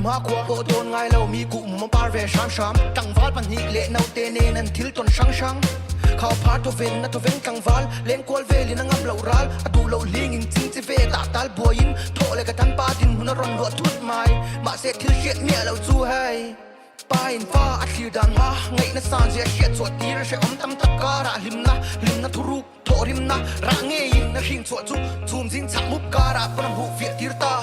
hmakhua pawh dawn ngai lo mi kuhmum a par ve hram hram tlangval pahnih leh naute nen an thil tawn hrang hrang khau phar thawven a thawveng tlangval lengkual velin a ngam loh ral a duh loh hlingin ching chi ve tah tal buaiin thawh leh ka thanpa dinhmun a rawn luah thut mai mahse thil hriat miah loh chu hei Pa in fa a thlir dan hma ngaihna san zia hriat chhuah tir a hrehawm tam tak karah hlimna hlimna thuruk thawhrimna rah ngeiin a hring chhuah chu chhum zing chhah mup karah pawn a hmuh fiah tir ta.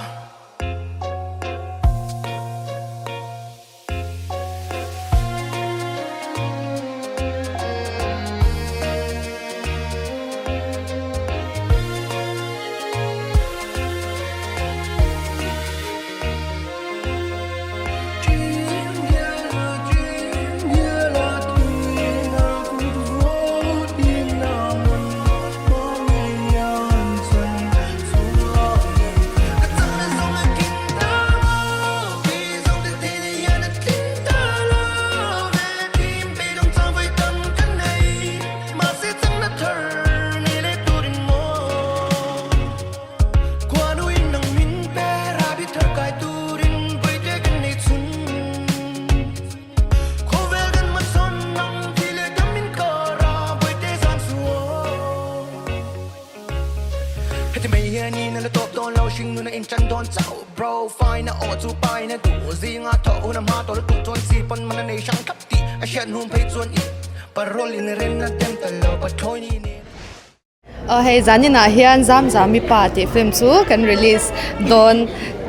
Aw hei zaninah hian Zamzami pa tih film chu kan release dawn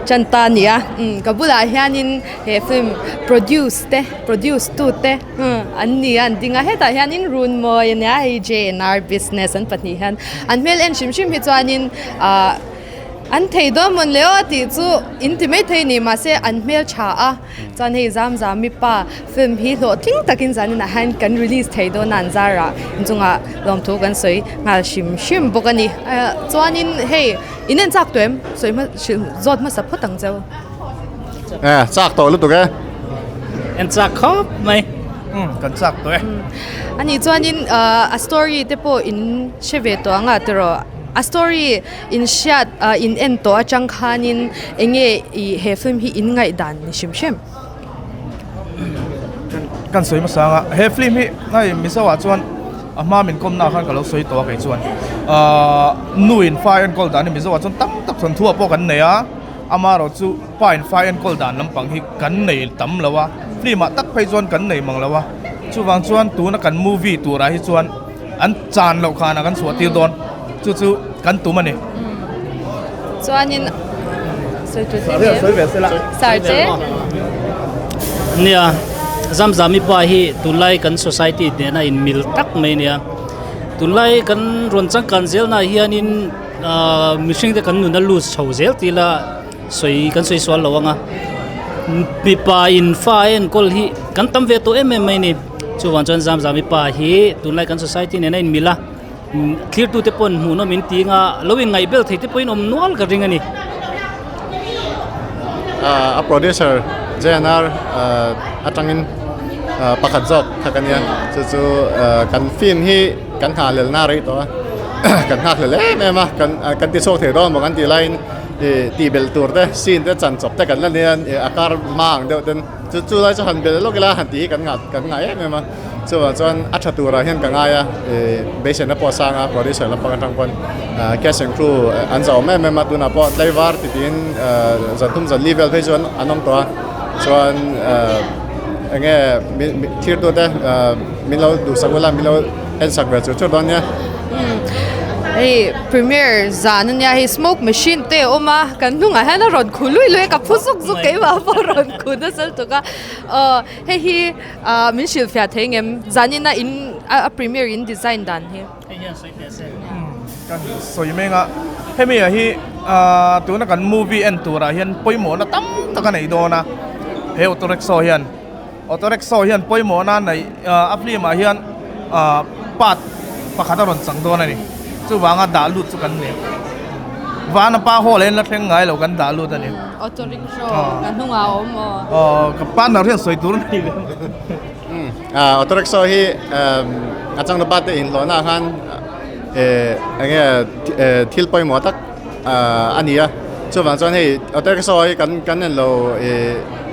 tan ta a ni a umm ka bulah hianin he film produce te produce tu te an ni a an ding a hetah hianin Runmawi a nia hei JNR business an pahnih hian an hmel en hrim hrim hi chuanin ahh an thei dawn mawn le aw tih chu in ti maithei a ni mahse an hmel tha a. Chuan hei Zamzami pa film hi hlawhtling takin zaninah hian kan release thei dawn a an zarah inchungah lawmthu kan sawi nghal hrim hrim bawk a ni. Chuanin hei in en chak tawh em? Sawi hma hrilh zawt hmasa phawt ang cheu. E chak tawh lutuk e. En chak khawp mai. Umm kan chak tawh e. Ani chuanin a story te pawh in hre ve tawh ang a tiraw? A story In hriat ah in en tawh atang khanin eng nge ih he film hi in ngaihdan ni hrim hrim? Kan sawi hmasa ang a, he film hi hei Mizo ah chuan a hma min kawmna ah khan ka lo sawi tawh a kei chuan ahh nu in fa enkawl dan hi Mizo ah chuan tam tak thawnthu ah pawh kan nei a, amaherawh chu pa in fa enkawl dan lampang hi kan nei tam lo a, film ah tak phei chuan kan nei mang lo a, chuvang chuan tuna kan movie turah hi chuan an chan loh khanah kan chhuah tir dawn chu chu kan tum a ni. Chuanin sawi tur te sawi ve sela. Sar te. Nia Zamzami pa hi tunlai kan society nena in mil tak mai nia tunlai kan rawn changkan zel na hianin ah mihring te kan nun a loose chho zel tih ila sawi kan sawi sual lo anga mipa in fa a enkawl hi kan tam ve tawh em em mai a ni. Chuvang chuan Zamzami pa hi tunlai kan society nen a inmil a, thlirtute pawn hmuhnawm in ti anga lo inngaih bel thei te pawhin awm nual ka ring a ni. A producer JNR atangin pakhat zawk kha ka nia chu chu kan film hi kan nghahhlelna rei tawh a kan nghakhlel em em a kan kan ti chhuak thei dawn maw kan tih laiin ih tih belh tur te scene te chan chawp te kan la nia a kar hma ang deuh ten. Chu chu lai chu han belh lawk ila han tih hi kan ngah kan ngah em em a chuvang chuan a tha turah hian ka ngai a ih beiseina pawh a sang a producer lampang atang pawn ah cast and crew an zauh em em a tunah pawh tlaivar ti tiin ah zan thum zan li vel phei chu an an awm tawh a chuan ah eng nge mi mi thirtute ah min lo duhsak ula min lo en sak ve chur chur dawn nia. Hei premiere zan ania hei smoke machine te a awm a kan hnungah hian a rawn khu lui lui a ka phu zuk zuk keimah pawh a rawn khu nasa lutuk a aw hei hi ah min hrilhfiah thei ngem zanina in a premiere in design dan hi. Kan sawi meng a hemi ah hi ah tuna kan movie en turah hian pawimawhna tam tak a nei dawn a he auto rickshaw hian. Auto rickshaw hian pawimawhna neih a film ah hian part pakhat a rawn chang dawn a ni. Chuvanga dah lut chu kan ni. Vana pa hall ah hian la thleng ngai lo kan dah lut a ni. Auto rickshaw ka hnungah a awm aw. Aw ka partner hian sawi tur a ni ve. Auto rickshaw hi a changtupa te inhlawhna ah khan eng nge thil pawimawh tak a ni a. Chuvang chuan hei auto rickshaw hi kan kan en lo.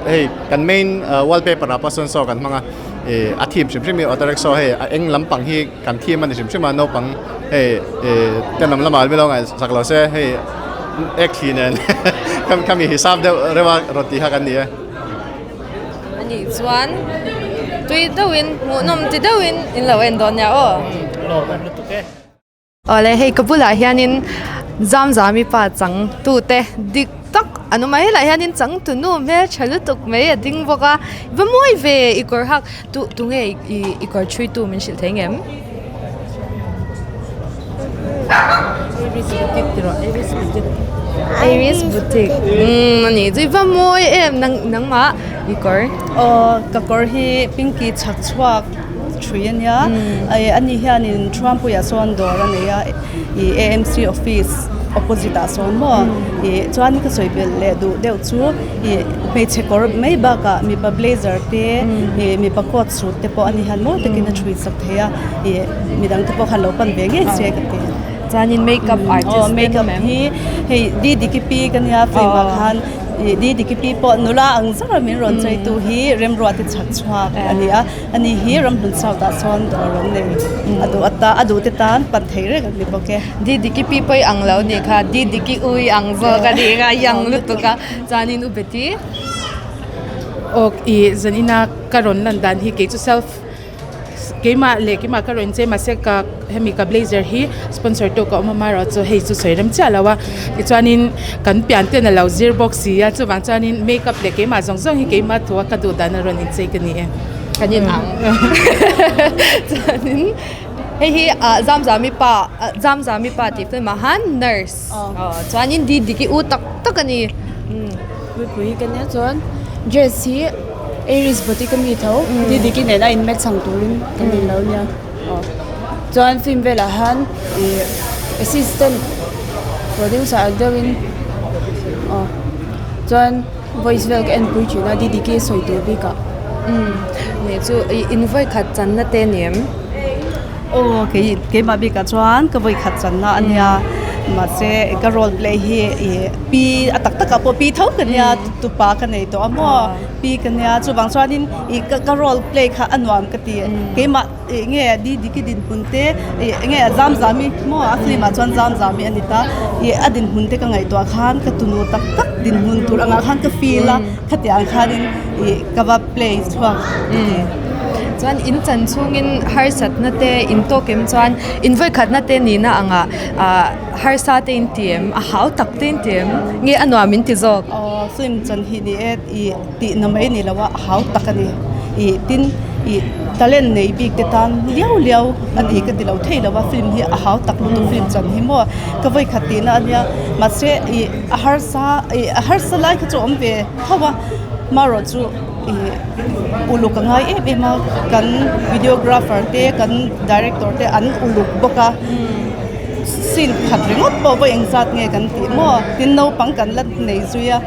hei kan main wallpaper ah pawh sawn saw kan hmang a ih a theme hrim hrim hi auto rickshaw hei a eng lampang hi kan theme a ni hrim hrim a naupang hei ih tenawm lamah an mi lo ngaihsak lo se hei ek thli nen khami hisap deuh reuh a rawn tih kha kan ni e. Anih chuan tui deuhin hmuhnawm ti deuhin in lo en dawn nia aw. Lawm awm lutuk e. Awle hei ka bulah hianin Zamzami pa chang tute dik tak an awm a helaiah hianin changtunu hmeltha lutuk mai a ding bawk a va mawi ve i kawr hak tu tunge i kawr thui tu min hrilh thei ngem? Iris Boutique umm a nih chu i va mawi em nang nangmah i kawr. Aw ka kawr hi pinky chhak chhuak thui a nia ani hianin Thuampuiah sawn dawr a nei a ih AMC office opposite ah sawn maw ih chuan ka sawi belh leh duh deuh chu ih hmeichhe kawr mai bakah mipa blazer te ih mipa coat suit te pawh ani hian mawi takin a thui sak thei a ih midang te pawh khan lo pan ve ngei se ka ti. Chuanin makeup artist aw makeup hi hei Didiki pi ka nia film ah khan ih Didiki pi pawh nula ang zar a min rawn chei tu hi Remruati chhak chhuak a ni a. Ani hi ramhlun south ah sawn dawr an nei a duh ata a duh te tan pan thei reng an ni bawk e. Didiki pi pawh i ang lo nih kha Didiki ui ang zawk a nih kha i ang lutuk a chuanin u Betty. Aw i zanina ka rawn lan dan hi kei chu self keimah leh keimah ka rawn che mahse ka hemi ka blazer hi sponsor tu ka awm a amaherawh chu hei chu sawi rem chiah lo a tichuanin kan pian ten a lo zir bawk si a chuvang chuanin makeup leh keimah zawng zawng hi keimah thu a ka duh dan a rawn inchei ka ni e. Kan in ang chuanin hei hi ah Zamzami pa ah Zamzami pa tih film ah khan nurse aw chuanin Didiki u tak tak a ni. Mipui ka nia chuan dress hi Aries boutique ami tho Didiki nen a in match ang turin kan in lo nia. Aw chuan film velah hian ih assistant producer ang deuhin aw chuan voice vel ka enpui thin a DDK sawi tur bik ah. Umm nih chu ih in vawi khat channa te ni em? Aw kei keimah bikah chuan ka vawi khat channa a nia mahse ka role play hi ih pi a tak takah pawh pi tho ka nia tupa ka nei tawh a maw pi ka nia chuvang chuanin ih ka role play kha a nuam ka ti keimah ih nge Didiki dinhmun te ih enge a Zamzami maw a film ah chuan Zamzami a ni ta ih a dinhmun te ka ngaihtuah khan ka tunu tak tak dinhmun tur angah khan ka feel a khatiang khanin ih ka va play chhuak ka ti. Chuan in chan chhungin harsatna te in tawk em chuan in vawikhatna te nihna angah ah harsa te in ti em a hau tak te in ti em nge a nuam in ti zawk? Aw film chan hi ni e ih. Tihna mai ni lo a, a hau tak a ni. Ih tin ih talent nei bik te tan liau liau a ni ka ti lo thei lo a, film hi a hau tak lutuk film chan hi maw ka vawi khat tihna a nia mahse ih a harsa ih a harsa lai kha chu a awm ve tho a marawh chu ih uluk a ngai em em a kan videographer te kan director te an uluk bawk a. Scene khat ringawt pawh vawi engzat nge kan tih maw tin naupang kan la nei zui a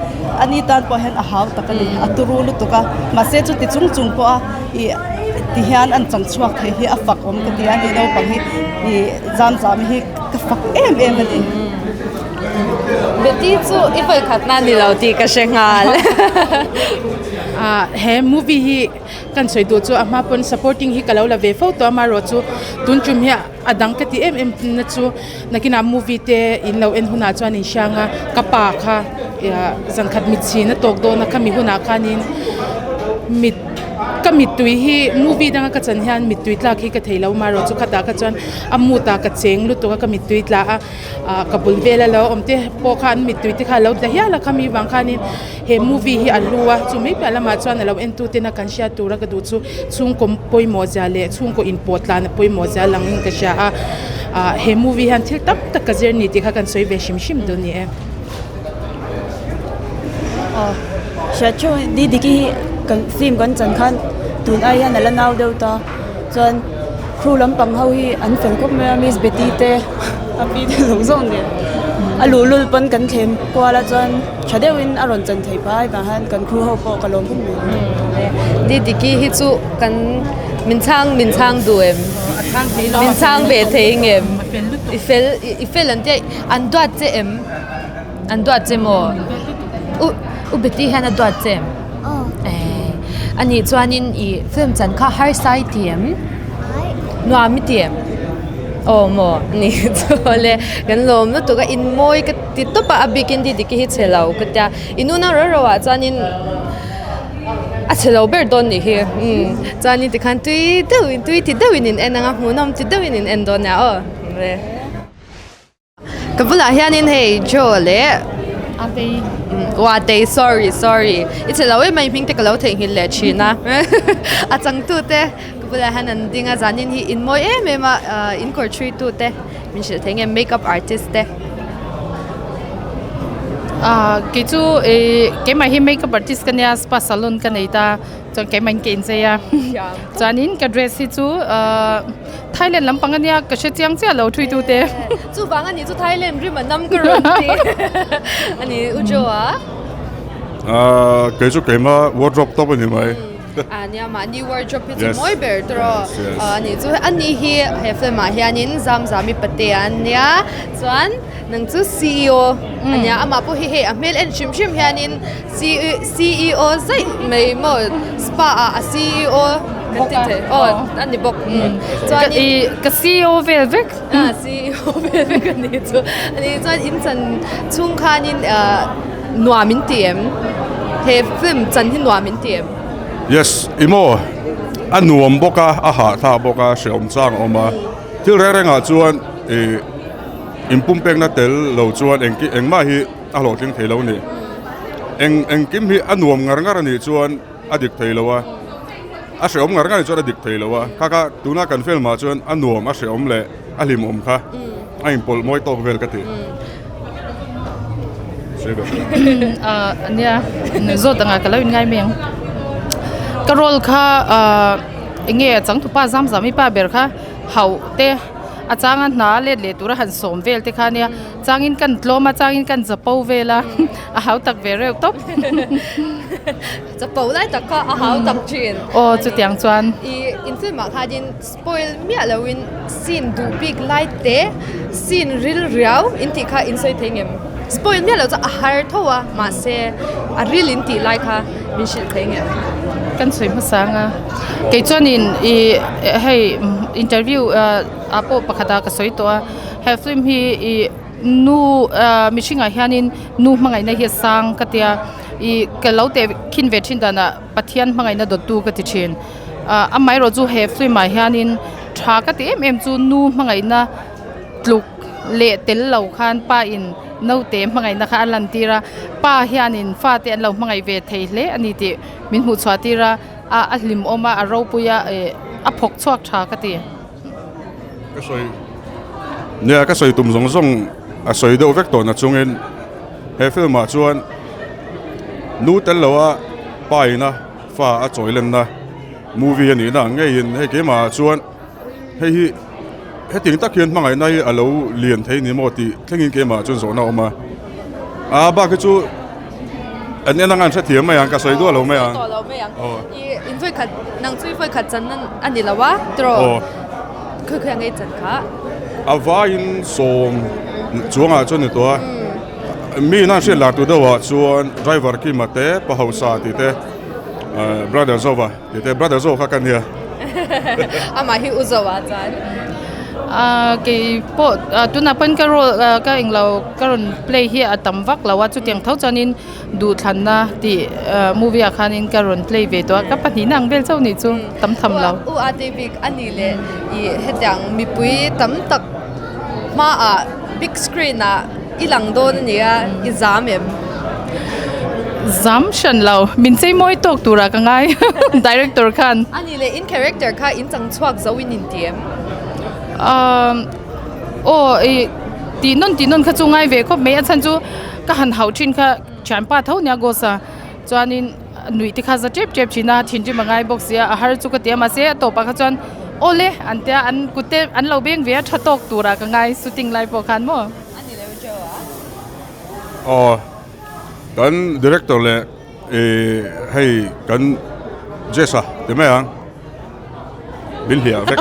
ani tan pawh hian a hau tak a ni a turu lutuk a mahse chuti chung chung pawh a ih ti hian an chang chhuak thei hi a fak awm ka ti a ni naupang hi ih zam zam hi ka fak em em a ni. Betty chu i vawi khat na ni lo tih ka hre nghal. Ah he movie hi kan sawi duh chu a hma pawn supporting hi ka lo la ve fo tawh a amaherawh chu tun tum hi A dang ka ti em em na chu nakinah movie te in lo en hunah chuan in hriang a ka pa kha zan khat mit chhin a tawk dawn a khami hunah khanin mit ka mittui hi movie danga ka chan hian mittui tlak hi ka thei lo marawh chu khatah kha chuan a mood ah ka cheng lutuk a ka mittui tla a ah ka bul vela lo awm te pawh khan mittui te kha a lo tla hial a khami vang khanin He movie hi a hlu a, chu mai piah lamah chuan a lo entu tena kan hriat tura ka duh chu chhungkaw pawimawh zia leh chhungkaw inpawh tlan a pawimawh zia langin ka hria a, ah he movie hian thil tam tak ka zir ni tih kha kan sawi ve hrim hrim duh a ni e. Aw hriat theuh Didiki hi kan film kan chan khan tun ai hian a la nau deuh ta chuan crew lampang ho hi an fel khawp mai a miss Betty te a pi te zawng zawng nen a luhlul pawn kan thlem kual a chuan. Tha deuhin a rawn chan thei phai vang hian kan crew ho pawh ka lawm khawp mai. Didiki hi chu kan min chhang min chhang duh em? Min chhang ve thei ngem? I fel i fel an tia an duat che em? An duat che maw? U u Betty hian a duat che em? Anih chuanin i film chan kha harsa i ti em? Nuam i ti em? Aw maw ni chu le kan lawm lutuk a inmawi ka ti tawp a a bikin Didiki hi chhe lo ka tia i nuna ro ro ah chuanin a chhe lo ber dawn nih hi umm chuanin tikhan tui deuhin tui ti deuhin in en ang a hmuhnawm ti deuhin in en dawn nia aw le. Ka bulah hianin hei Joe leh Atei Aw Atei sorry sorry i che lo em mai hming te ka lo theihnghilh leh thin a a changtu te ka bulah hian an ding a zanin hi in mawi em em a ah in kawr thui tu te min hrilh thei nge makeup artist te. Ah kei chu ih keimah hi makeup artist ka nia spa salon ka nei ta chuan keimah in ka inchei a chuanin ka dress hi chu ah. Thailand lampang ania ka hre chiang chiah lo thui tute. Chuvang ani chu Thailand rim a nam ka rawn ti ani U Jo a. Ah kei chu keima wardrobe tawp ani mai. Ah nia mahni wardrobe hi chu mawi ber tur aw. Ani chu ani hi he film ah hianin Zamzami Patea ania chuan nang chu CEO ania amah pawh hi hei a hmel en hrim hrim hianin CEO zaih mai maw spa ah a CEO kan ti thei aw a ni bawk chuan in ka CEO vel vek a CEO vel vek a ni chu a ni chuan in chan chhung khanin ah nuam in ti em he film chan hi nuam in ti em yes i maw a nuam bawk a a hahthlak bawk a hrehawm chang a awm a thil reng rengah chuan ih inpumpekna tel lo chuan engki engmah hi. A hlawhtling thei lo a ni. Eng engkim hi a nuam ngar ngar a nih chuan a dik thei lo a, a hrehawm ngar ngar a nih chuan a dik thei lo a. Kha kha tuna kan film ah chuan a nuam a hrehawm leh a hlimawm kha a inpawlh mawi tawk vel ka ti. Nia zawt anga ka lo inngai mai ang. Ka role kha eng nge changtupa Zamzami pa ber kha hauh te a changa hna let leh tura han sawm vel te kha nia. Changin kan tlawm a, changin kan chapo vel a, a hau tak ve reuh tawp. Chapo lai tak kha a hau tak thin. Aw chutiang chuan. I in film ah khanin spoil miah loin scene duh bik lai te, scene ril riau in tih kha in sawi thei ngem? Spoil miah loh chu a har tho a, mahse a ril in tih lai kha min hrilh thei ngem? Kan sawi hmasa anga, kei chuanin i hei interview ah pawh pakhatah ka sawi tawh a. He film hi ih nu ah mihringah hianin nu hmangaihna hi a sang ka tia ih ka lo teh khin ve thin danah Pathian hmangaihna dawttu ka ti thin ah amaherawh chu he film ah hianin tha ka ti em em chu nu hmangaihna tluk leh tel lo khan pa in naute hmangaihna kha a lan tir a pa hianin fate an lo hmangaih ve thei hle a ni tih min hmuh chhuah tir a ah a hlimawm a a ropui a ih a phawk chhuak tha ka ti. Ka sawi nia ka sawi tum zawng zawng a sawi deuh vek tawh na chungin he film ah chuan nu tel lo a pa ina fa a chawi lenna movie a nihna ang ngeiin hei keimah ah chuan hei hi hetiang tak hian hmangaihna hi a lo lian thei ni maw tih thlengin keimah ah chuan zawhna a awm a a bak hi chu an en anga an hrethiam mai ang ka sawi duah lo mai ang. I in vawi khat nang chu i vawi khat chan a ni lo a tiraw? Aw. Khawi khawi ang ei chan kha? A vaiin sawm chuangah chuan ni tawh a. Mi in an hriat lar tur deuhah chuan driver Kima te, pa hausa tih te, brother Zova tih te, brother Zova kha ka nia. Amah hi u Zova chuan. Ahh kei pawh tunah pawn ka role ka englo ka rawn play hi a tam vak lo a chutiang tho chuanin Duhthlanna tih movie ah khanin ka rawn play ve tawh a, ka pahnihna ang vel chauh nih chu tam tham lo. U a tih bik a nih leh ih hetiang mipui tam tak hmaah big screen ah i lang dawn a nia, i zam em? Zam hran lo, min chei mawi tawk turah ka ngai director khan. A nih leh in character kha in chang chhuak zo in inti em? Aaa aw ih tih nawn tih nawn kha chu ngai ve khawp mai a chhan chu. Ka han hauh thin kha thianpa tho nia Ghost a chuanin nuih te kha za tep tep thin a thinrim a ngai bawk sia a har chu ka ti a mahse a tawpah kha chuan awle an tia an kut te an lo beng ve a tha tawk turah ka ngai shooting lai pawh khan maw. Aw kan director leh ih hei kan Jess a ti mai ang min hliah vek.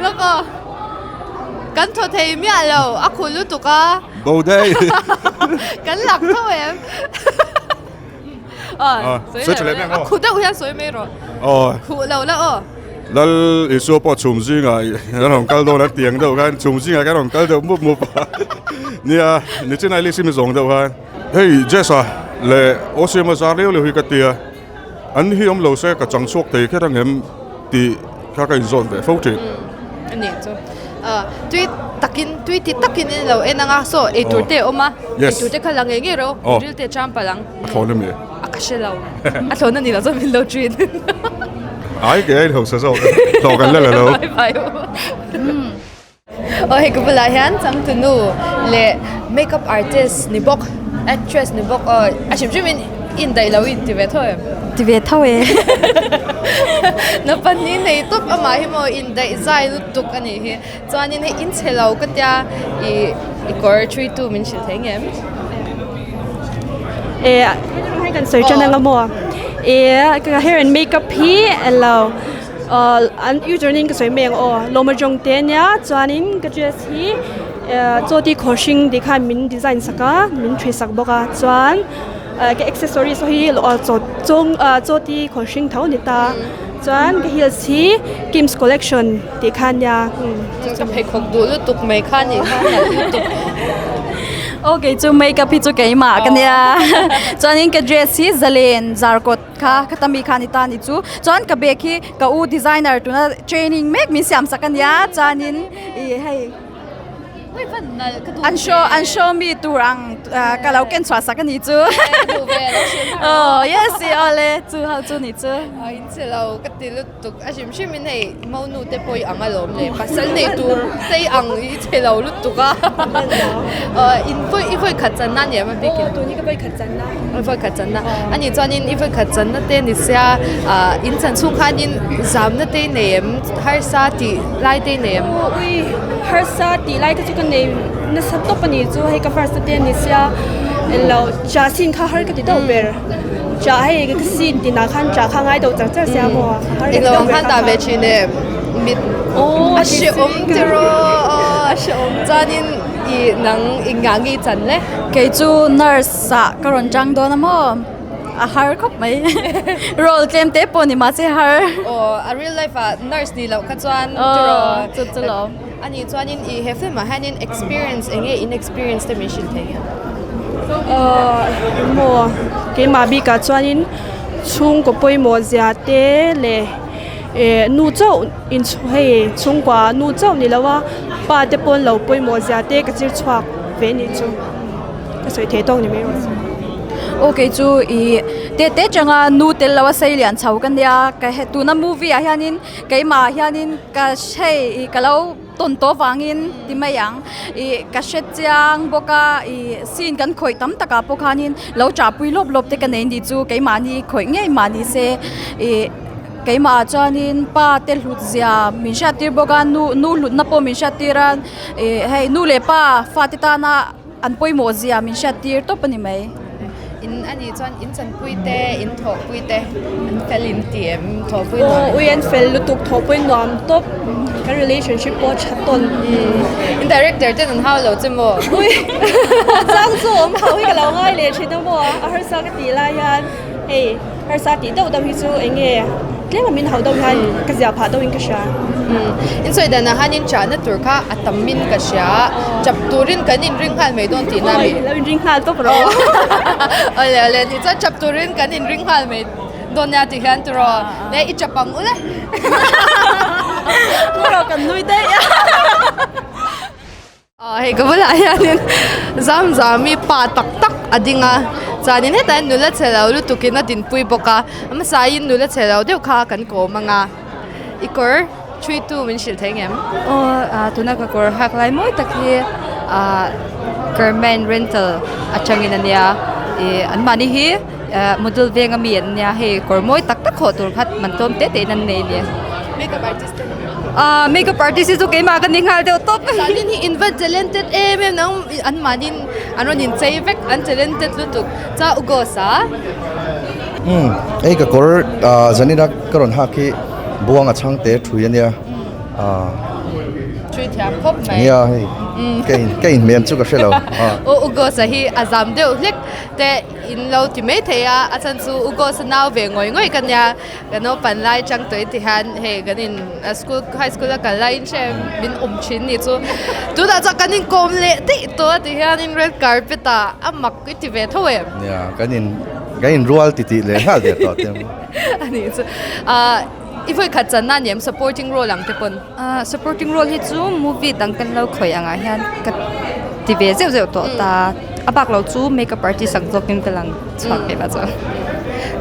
Lawk aw. Kan thaw thei miah lo, a khul lutuk a. Bo daih. Kan lak tho em. Aw, sawi tha leh mai ang aw. A khuh deuh hian sawi mai rawh. Aw. Khuh lo la aw. Lal Isua pawh chhum zingah an rawn kal dawn a tiang deuh khan chhum zingah khan rawn kal deuh mup mup a. Nia, nichin a list hi mi zawng deuh khan. Hei Jess-a leh Osiama zar liau liau hi ka tia, an hi awm lo se ka chang chhuak thei kher angem tih kha ka inzawn ve fo thin. A nih chu. Tui takin, tui ti takin in lo en ang a, saw eitur te a awm a, eitur te kha la ngei ngei rawh, ril te a cham palh ang. A thlawn a mi? A ka hre lo. A thlawn a ni lo chuan min lo treat. Ai ke a inhausa zawk a, hlawh kan la la lo. Bye bye. Aw hei ka bulah hian changtunu leh makeup artist ni bawk actress ni bawk aw a hrim hrim in indaih lo in ti ve tho em? Ti ve tho e. Naupang hi nei tawp amah hi maw indaih zai lutuk a nih hi chuanin hei in chhe lo ka tia ih i kawr thui tu min hrilh thei ngem? E hei kan sawi tan anga maw e ka hair and makeup hi elo. An username ka sawi mai ang aw lawma jawng te ania chuanin ka dress hi chaw ti khaw hring tih khan min design sak a min thui sak bawk a chuan ka accessories ho hi chaw ti khaw hring tho a ni ta chuan ka heels hi kim's collection tih kha ania. Ka pheikhawk duh lutuk mai kha anih kha nalh lutuk. Aw kei chu makeup hi chu keimah ka nia chuanin ka dress hi zalen zarkawt. Kha ka ta mi kha ni ta ni chu chuan ka bag hi ka u designer tuna training mek min siam sak ania chuanin ih hei an show an show mi tur ang ka lo ken chhuah sak ani chu aw yes i awle chu ho chu ni chu. In che lo ka ti lutuk a hrim hrim in hei monu te pawh i ang alawm le pasal nei tur te i ang i che lo lutuk a in vawi i vawi khat chan na ni em a bikin. Aw tun hi ka vawi khat chan na. I vawi khat chan na ani chuanin i vawi khat chan na te ni sia ah in chan chhung khanin zamna te i nei em harsa tih lai te i nei em. Aw ui harsa tih lai te chu ka nei nasa tawp a ni chu hei ka first na te ni sia englo cha sin kha har ka ti deuh ber cha hei ka sin tinah khan cha kha ngai deuh char char sia maw har ka ti deuh ber kha kha. Ve thin em mit a hrehawm tiraw a hrehawm chuanin i nang i ngah ngei chan le. Kei chu nurse ah ka rawn chang dawn a maw a har khawp mai role tlem te pawh ni mahse har. Aw a real life ah nurse ni loh kha chuan tiraw chu chu lo. Ani chuanin i he film ah hianin experience eng nge in experience te min hrilh thei nge? Aw maw keimah bikah chuanin chhungkaw pawimawh zia te leh eh nu chauh in hei chhungkua nu chauh ni lo a pa te pawn lo pawimawh zia te ka zir chhuak ve nih chu. Ka sawi thei tawk ni mai rawh se. Aw kei chu ih te te changa nu tel lo a sei lian chho ka nia ka he tuna movie ah hianin keimah ah hianin ka hei ih ka lo tawn tawh vangin ti mai ang ih ka hre chiang bawk a ih scene kan khawih tam takah pawh khanin lo chahpui lawp lawp te ka nei ni chu keimahni khawih ngei mah ni se ih keimah ah chuanin pa te hlut zia min hriat tir bawk a nu nu hlutna pawh min hriat tir a ih hei nu leh pa fate tana. An pawimawh zia min hriat tir tawp a ni mai. In a nih chuan in chanpui te, in thawhpui te an fel in ti em? Thawhpui nuam. Aw ui an fel lutuk, thawhpui nuam tawp. Kan relationship pawh a tha tawn. In director ten an hau lo che maw? Ui chang chu awm hau hi ka lo ngai leh thin a maw? A harsa ka tih lai hian hei harsa tih deuh deuh hi chu eng nge tlem a min hauh deuh hian ka zia phah deuhin ka hria. In sawi danah hianin chahna tur kha a tam in ka hria a, chap turin kan inring nghal mai dawn tihna a ni. Lo inring nghal tawp rawh. Awle awle ni chuan chap turin kan inring nghal mai dawn nia tih hian tiraw le i chap ang ule. Tiraw kan nui daih a. Hei ka bulah hianin Zamzami pa tak tak a ding a chuanin hetah hian nula chhe lo lutukin a dinpui bawk a a hmasain nula chhe lo deuh kha kan kawm ang a i kawr thui tu min hrilh thei ngem? Aw tuna ka kawr hak lai mawi tak hi ah Carmen rental atangin a nia ih an mahni hi model veng ami an nia hei kawr mawi tak tak hawh tur kha man tlawm te te in an nei a ni. Makeup artist te Ah makeup artist hi chu keimah ka ni nghal deuh tawp. Zanin hi in va talented em em nang an mahni an rawn in chei vek an talented lutuk cha u Gos a. Umm hei ka kawr ah zanin a ka rawn hak hi buang a chhang te thui a nia ah. Thui thiam khawp mai. Nia hei ka in ka inhmel chu ka hre lo ah. U Gos a hi a zam deuh hlek te. in lo ti mai thei a a chhan chu u Gos a nau ve ngawih ngawih ka nia ka naupan lai chang tawh in ti hian hei kan in school high school a kal laiin hrem min awm thin ni chu tunah chuan kan inkawm leh daih tawh a ti hianin red carpet ah a mak i ti ve tho em? Nia kan in kan inrual ti tih leh nghal der tawh te a nih chu ah i vawi khat channa a ni em supporting role ang te pawn? Ah supporting role hi chu movie dang kan lo khawih angah hian ka ti ve zeuh zeuh tawh ta a bak lo chu makeup artist ang zawkin ka lang chhuak ve la chuan.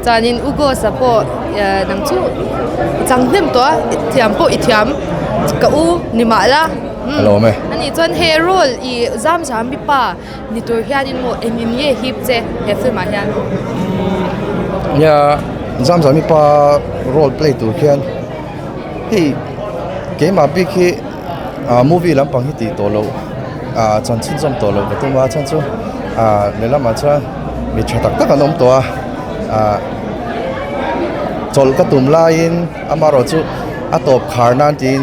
Chuanin U Ghost-a pawh nang chu i chang hnem tawh a i thiam pawh i thiam ka u ni mah la Ka lawm e. A nih chuan he role i zam zam mipa ni tur hianin maw engin nge hip che he film ah hian? Nia zam zam mipa role play tur hian hei keimah bik hi ah movie lampang hi tih tawh loh ah chanchin zawm tawh loh ka tum a chhan chu ah lehlamah chuan mi tha tak tak an awm tawh a ah chawlh ka tum laiin amaherawh chu a tawp khar nan tiin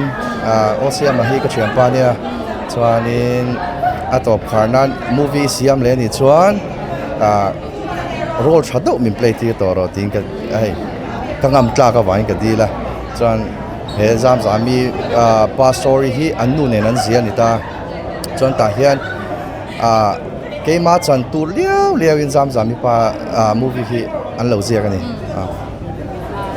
ah aw siama hi ka thianpa ania chuanin a tawp khar nan movie siam leh anih chuan ah role tha deuh min play tir tawh rawh tiin ka hei ka ngam tlak avangin ka dil a chuan he zam zami ah pa story hi an nu nen an zia a ni ta chuan tah hian ah keima chan tur liau liau in zam zami pa ah movie hi an lo ziak a ni ah.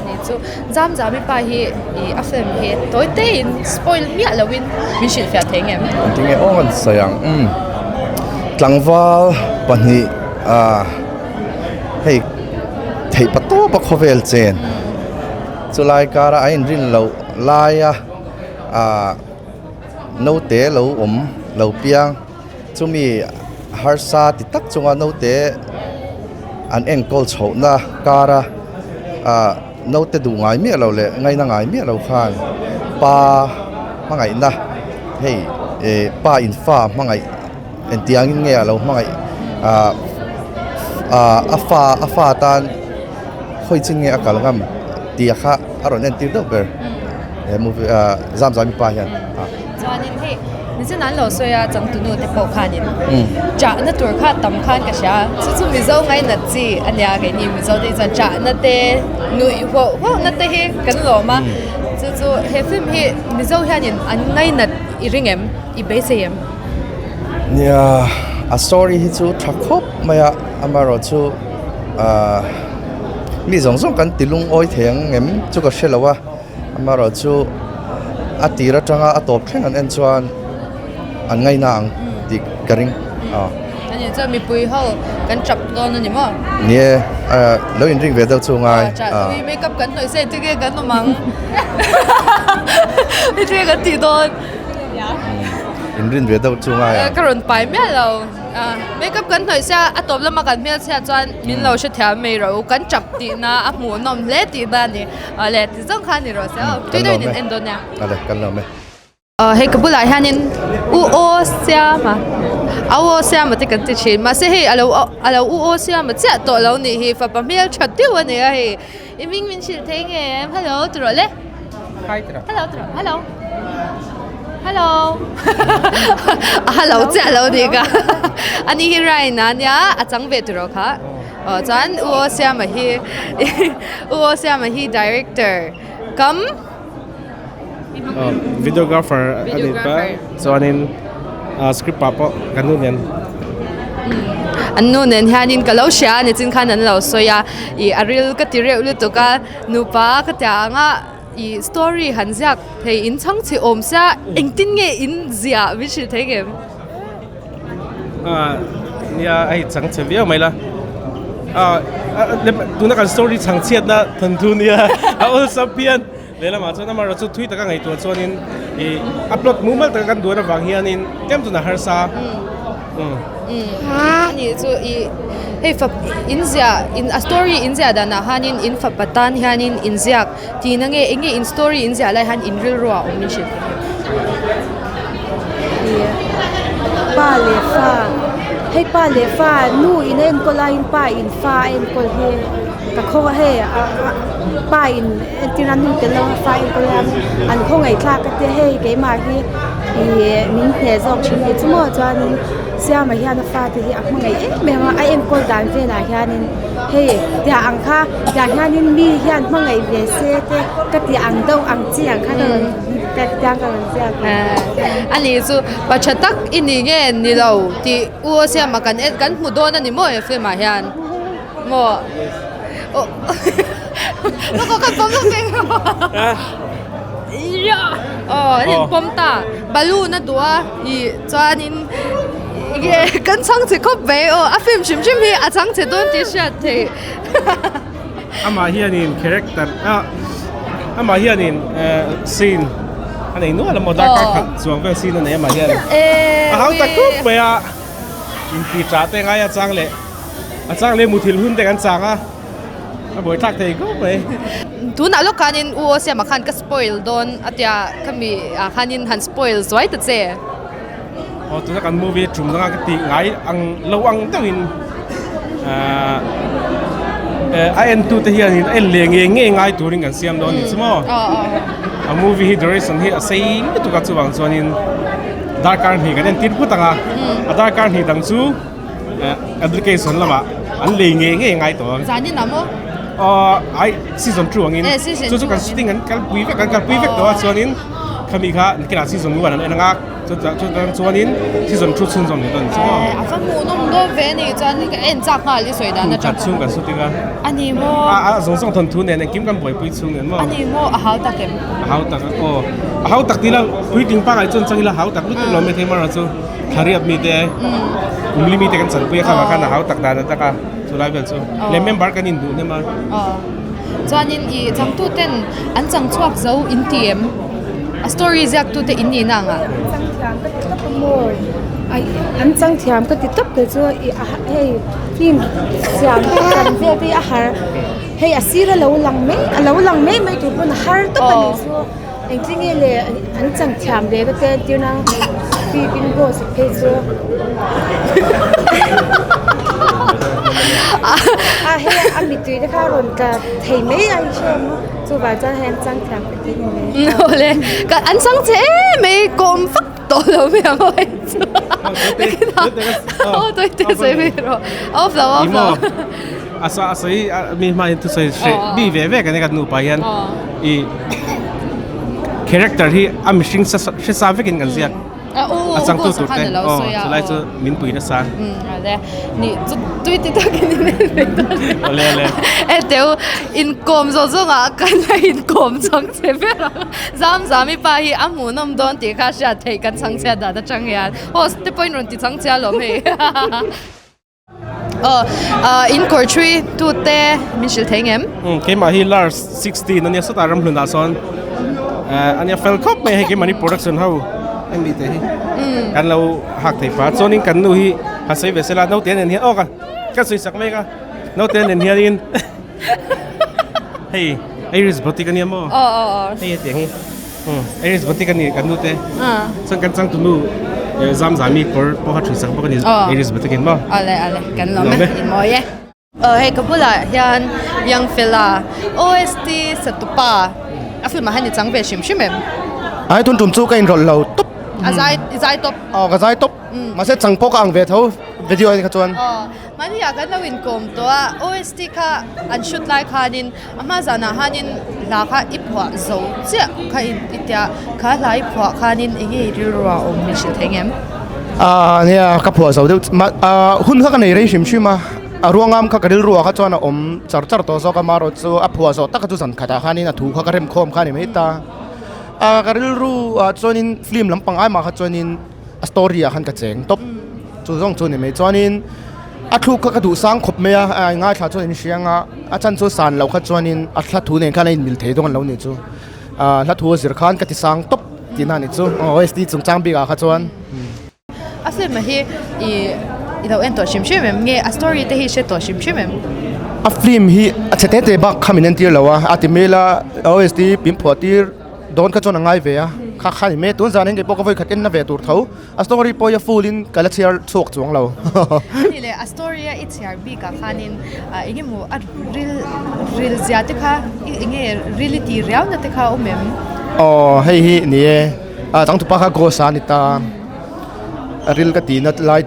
Ni chu zam zami pa hi ih a film hi tawi te in spoil miah lo in min hrilh fiah thei ngem. Engtin nge aw kan sawi ang umm tlangval pahnih ah hei theih pa tawp a khawvel chen chulai kara a inrin loh laia ah naute lo awm lo piang chumi harsa ti tak chunga naute an enkawl chhohna kara ah naute duh ngai miah loh leh ngaina ngai miah loh khan pa hmangaihna hei eh pa in fa hmangaih engtiangin nge a lo hmangaih ah ah a fa a fa tan khawi chin nge a kal ngam tih kha a rawn entir deuh ber he movie ah zam zam mipa hian ah. Chuanin hei nichin an lo sawi a changtunu te pawh khanin chahna tur kha tam khan ka hria chu chu Mizo ngainat chi a nia keini Mizo te hi chuan chahna te nuih huauh huauhna te hi kan lawm a chu chu he film hi Mizo hianin an ngainat i ring em i beisei em? Nia a story hi chu tha khawp mai a amaherawhchu ahh mi zawng zawng kan ti lungawi thei ang em chu ka hre lo a amaherawhchu a tir atanga a tawp thleng an en chuan an ngaina ang tih ka ring a. Ani chuan mipui ho kan tap dawn a ni maw? Ni e, lo inring ve deuh chu ngai. Ui makeup kan hnawih se engtin nge kan awm ang? Engtin nge kan tih dawn? Inrin ve deuh chu ngai ang. Ka rawn pai miah lo. Makeup kan hnawih sia a tawp lama kan hmel chhiat chuan min lo hrethiam mai rawh u. Kan tap tihna a hmuhnawm hle tihna a ni. Awle ti zawng kha ni rawh se aw. Tui deuhin in en dawn nia. Awle kan lo awm e. Hei ka bulah hianin u aw siama au aw siama te kan ti thin mahse hei alo alo u aw siama chiah tawh lo nih hi fapa hmel tha deuh a ni a hei i hming min hrilh thei nge em hello ti rawh le hello ti rawh hello hello a hello chiah lo nih ka ani hi Ryan a nia a chang ve ti rawh kha aw chuan u aw siama hi u aw siama hi director kam. Videographer a ni ta chuanin script ah pawh kan nu nen. An nu nen hianin ka lo hria a nichin khan an lo sawi a ih a ril ka ti reuh lutuk a nupa ka tia ang a ih story han ziak thei in chhang chhe awm sia engtin nge in ziah min hrilh thei ngem. Nia hei chang chhe viau mai la tuna kan story chhang chhiatna thawnthu nia a awlsam phian. Lehlamah chuan amaherawh chu thui taka ngaihtuah chuanin ih a plot mumal taka kan duan avang hianin tlem chuan a harsa umm. Ani chu ih hei fap in ziah in a story in ziah danah hianin in fapa tan hianin in ziak tihna nge eng nge in story in ziah lai hian in rilru ah awm in hrilh thei em? Ih pa leh fa hei pa leh fa nu in a enkawl laiin pa in fa a enkawl hi ka khaw hei pa in entir a nu tel lo a fa enkawl hian an khawngaih thlak a tia hei keimah hi ih min hneh zawk thin hi chu maw chuanin. Siama hian a fate hi a hmangaih em em a a enkawl dan velah hianin hei tiah ang kha tiah hianin mi hian hmangaih ve se te ka tih ang deuh ang chi ang kha ka rawn tiang ka rawn ziak a. A ni chu pa tha tak i ni nge ni lo tih u Siama kan en kan hmu dawn a ni maw he film ah hian maw aw ka pawm lo vek aw an inpawm ta balloon a duh a ih chuanin enge kan chhang chhe khawp mai aw a film hrim hrim hi a chhang chhe dawn tih hriat theih amah hianin character a amah hianin scene a nei nual a maw darkar khat chuang vel scene a nei amah hian a hau tak khawp mai a inti tah te ngai a chang leh a chang leh muthilh hun te kan chang a. A buai thlak thei khawp mai. Tunah lawk khanin U Aw Siama khan ka spoil dawn a tia khami ah khanin han spoil zuai ta che. Aw tuna kan movie tum danga ka tih ngai ang lo ang deuhin ah a en tu te hianin a en leh ngei ngei ngai turin kan siam dawn a ni chu maw. A movie hi duration hi a sei lutuk a chuvang chuanin darkar hnih kan entir phut ang a, a darkar hnih dang chu. Application lamah an lei ngei ngei ngai tawh ang. Zan in ah maw? Aw ai season 2 angin. Chu chu kan shooting an kalpui vek an kalpui vek tawh a chuanin khami kha nikinah season 1 an en anga chu chu chuanin season 2 chhunzawm leh dawn chu maw. A va hmuhnawm dawn ve a ni chuan ka en chak nghal i sawi dan atang. Khat chhung kan shooting a. A ni maw? A a zawng zawng thawnthu nen engkim kan buaipui chhung nen maw? A ni maw? A hau tak em? A hau tak aw. A hau tak tila puitling pangai chuan chang ila hau tak lutuk lo mai thei marawh chu. Thariat mite kumli mite kan chanpui a kha khan a hau tak dan a tak a chulai vel chu leh member kan induh hnem a. Chuanin i changtu ten an chang chhuak zo in ti em? A story ziak tu te in nihna ang ah. An chang thiam ka ti tawp a maw? Ai an chang thiam ka ti tawp kei chu i a hei film siam kan vel te hi a har hei a sir a lo lang mai a lo lang mai mai tur pawn a har tawp a nih chu. Engtin nge le an chang thiam ve ka te tirna bikin boss phei chu a hei a mittui te kha rawn tla thei mai a i hre ang a chuvang chuan hei an chang thiam ka ti ni mai. Awle ka an chang che em mai kawm vak tawh lo mai ang aw hei chu aw tawi te sawi mai rawh off lo off lo. A sa a sawi mi hma hian thusawi hreh bi ve vek a ni ka nupa hian i character hi a mihring sa hre sa vekin kan ziak a changtu tur te aw chulai chu min pui nasa ni chu tui ti takin in en mai dawn ole ole e teu inkawm zawh zawng ah kan la inkawm chang che ber ang zam zami pa hi a hmuhnawm dawn tih kha hriat theih kan chhang chhiat dan atang hian host te pawhin rawn ti chhang chhia alawm hei. Aw ah in kawr thui tu te min hrilh thei ngem? Umm keimah hi Lars 16 ania sawtah ramhlun ah sawn eh ania fel khawp mai a hei keimahni production ho hemi te hi kan lo hak thei pah a chuanin kan nu hi han sawi ve sela naute nen hian aw ka ka sawi sak mek a naute nen hianin hei Iris boutique ania maw aw aw aw hei hetiang hi. Iris Batik a ni kan nute chuan kan changtunu Zamzami kawr pawh kha ṭhui sak bawk a ni Iris Batik in maw. Awle awle kan lawm e in mawi e. Aw hei ka bulah hian Young Fella OST Satupa a film ah hian i chang ve hrim hrim em? Ai tun tum chu ka inrawlh lo tawp. A zai i zai tawp. Aw ka zai tawp mahse chang pawh ka ang ve tho video ah kha chuan. Aw mahni ah kan lo inkawm tawh a OST kha an shoot lai khanin A hma zanah khanin hla kha i phuah zo chiah kha i i tia kha hla i phuah khanin eng nge i rilru a awm min hrilh thei ngem? Aaa nia ka phuah zo deuh mah aaa hun kha ka nei rei hrim hrim a, a ruangam kha ka rilru ah kha chuan a awm char char tawh zawk a marawh chu a phuah zawh tak kha chu zan khatah khanin a thu kha ka rem khawm kha a ni mai ta. Aaa ka rilru ah chuanin film lampang ai mah kha chuanin a story ah khan ka cheng tawp chu zawng chu a ni mai chuanin. A thluk kha ka duh sang khawp mai a, a ngaithla chuan in hria anga a chan chu san loh kha chuanin a hla thu nen khan a inmil thei dawn an lo nih chu. Ahh hla thu a zir khan ka ti sang tawp tihna a nih chu OST chungchang bikah kha chuan. A film hi i i lo en tawh hrim hrim em nge a story te hi i hre tawh hrim hrim em? A film hi a chhe tete bak kha min entir lo a, a ti mail a OST pin phuah tir dawn kha chuan a ngai ve a, kha kha a ni mai tun zan engkei pawh ka vawi khat en na ve tur tho. A story pawh hi a full in ka la chhiar chhuak chuang lo. Ani leh a story a i chhiar bik ah khanin eng emaw a ril ril zia te kha eng nge ril i tih riau na te kha a awm em? Aw hei hi ni e, a changtupa kha ghost a ni ta, a ril ka tih na lai.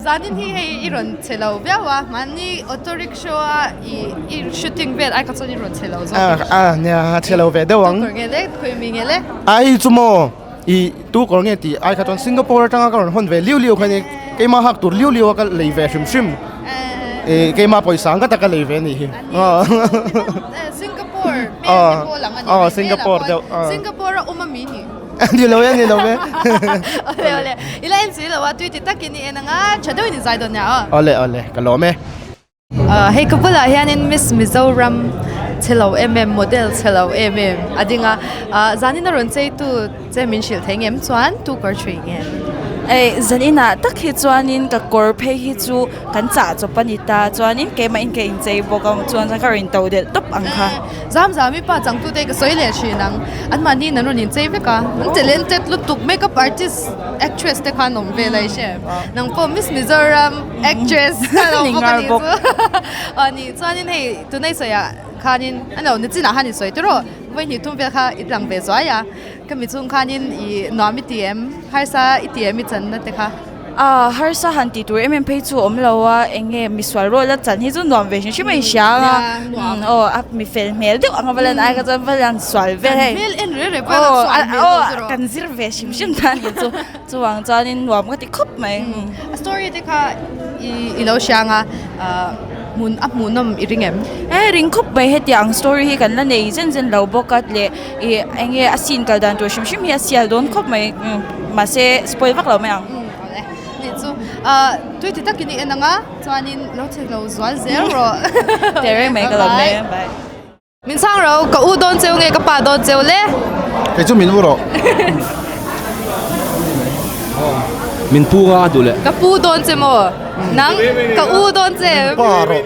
Zanin hi hei i rawn che lo viau a, mahni auto rickshaw a i i shooting vel ai kha chuan i rawn che lo zawk. A a nia a che lo ve deuh ang. Tu kawr nge le, khawi mi nge le? Ai chu maw i tu kawr nge tih ai kha chuan Singapore atanga ka rawn hawn ve liu liu kha ni keimah hak tur liu liu a ka lei ve hrim hrim. I keimah pawisa ang ka taka lei ve a nih hi. Singapore hmel te pawh lang a ni. Aw Singapore deuh. Singapore a awm a mi ni? Ni lo e, ni lo e. Awle awle. I la en si lo a, tui ti takin i en anga tha deuhin i zai dawn nia aw. Awle awle, ka lawm e. Hei ka bulah hianin Miss Mizoram chhe lo em em, model chhe lo em em a ding a. Zanin a rawn cheitu che min hrilh thei ngem chuan tu kawr thui nge? Ei, zaninah tak hi chuanin ka kawr phei hi chu kan chah chawp a ni ta, chuanin keimah in ka inchei bawk a, chuan ka rawn to delh tawp ang kha. Zam zam i pa changtute ka sawi leh thin ang, anmahni in an rawn inchei vek a, an talented lutuk makeup artist actress te khan awm vel a i hre em, nang pawh Miss Mizoram actress a lo bawk a nih chu, aw ni chuanin hei tunah i sawiah khanin a lo nichinah khan i sawi tiraw vawihnih thum vel kha i tlang ve zuai a, ka mi chung khanin i nuam i ti em, harsa i ti em i channa te kha. A harsa han tih tur em em phei chu a awm lo a, eng nge misual rual a chan hi chu nuam ve hrim hrim a inhria ang a, aw a mi fel hmel deuh ang a va lan ai kha chuan va lan sual vel hei, aw aw kan zir ve hrim hrim ta a nih chu, chuvang chuanin nuam ka ti khawp mai. A story te kha i lo hria ang a, hmun a hmuhnawm i ring em? E ring khawp mai hetiang story hi kan la nei zen zen lo bawk a leh ih eng nge a scene kal dan tur hrim hrim hi a sial dawn khawp mai mahse spoil vak lo mai ang. Awle nih chu tui ti takin i en ang a chuanin lo che lo zual zel rawh. Tehreng mai ka lo mai a bye. Min chhang ro ka u dawn cheu nge ka pa dawn cheu le. Kei chu min u rawh. Min pu nga a duh leh. Ka pu dawn che maw? Nang ka u dawn che. Min pa rawh.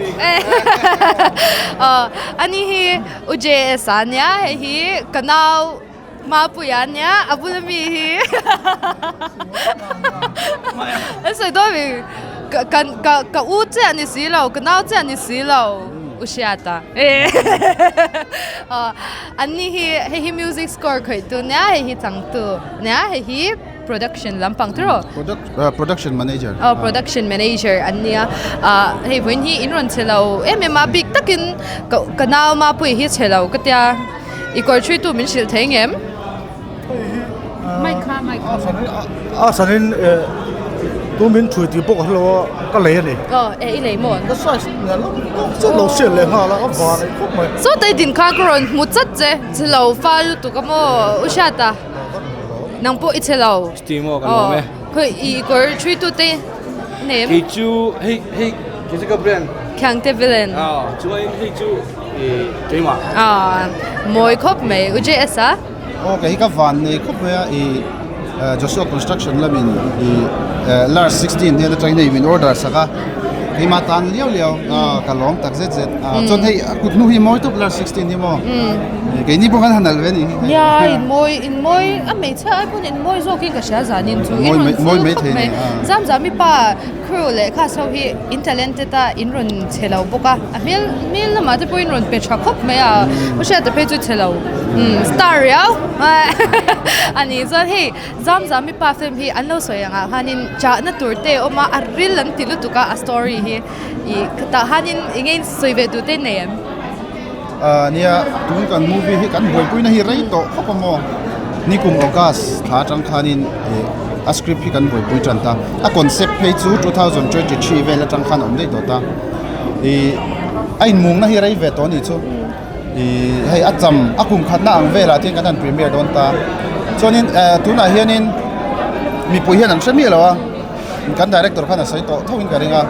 Aw ani hi U JS a nia hei hi ka nau Mapuia a nia a bula mi hi an sawi dawn mi ka ka ka u chiah a ni si lo ka nau chiah a ni si lo U Hriata aw an ni hi hei hi music score khawih tu nia hei hi changtu nia hei hi production lampang tur aw Production manager. Aw production manager an nia ah hei vawiin hi in rawn chhe lo em em a bik takin ka ka nau Mapuii hi chhe lo ka tia i kawr thui tu min hrilh thei ngem. Mic kha mic. A sanin tu min thui tih pawh ka hre lo a ka lei a ni. Aw e i lei maw? Ka size nen lam tawk chiah lo hriat leh nghal a a van ei khawp mai. Sawtai din kha ka rawn hmu chat che chhe lo fa lutuk a maw u Hriata. Nang pawh i chhe lo. Chuti maw kan awm e. Khawi i kawr thui tu te nem. Kei chu hei hei kei chu ka brand. Khiangte villain. Aw chuan hei chu i keimah. Aw mawi khawp mai U JS a. Aw kei hi ka van nei khawp mai a i Joshua construction lamin i large 16 hian atangin hei min order sak a keimah tan liau liau ka lawm tak zet zet chuan hei a kut hnu hi mawi tawp large 16 hi maw. Keini pawh kan han alh ve a nih hi. Nia in mawi in mawi a hmeichhia ai pawn in mawi zawkin ka hria zanin chu in rawn mawi mai thei mai zam zam i pa crew leh class ho hi in talented a in rawn chhe lo bawk a a hmel hmel lamah te pawh in rawn pe tha khawp mai a u hriata phei chu chhe lo star riau a ni chuan hei zam zam i pa film hi an lo sawi angah khanin chahna tur te a awm a a ril an ti lutuk a a story hi ih tah khanin eng nge in sawi ve duh te in nei em. Nia, tun kan movie hi kan buaipuina hi rei tawh khawp a maw? Nikum August thla atang khanin a script hi kan buaipui tan ta. A concept phei chu 2023 vel atang khan a awm daih tawh ta. Ih a inmungna hi rei ve tawh a nih chu. Ih hei a cham a kum khatna ang velah te hian kan han premiere dawn ta. Chuanin tunah hianin mipui hian an hre miah lo a. Kan director khan a sawi tawh tho in ka ring a,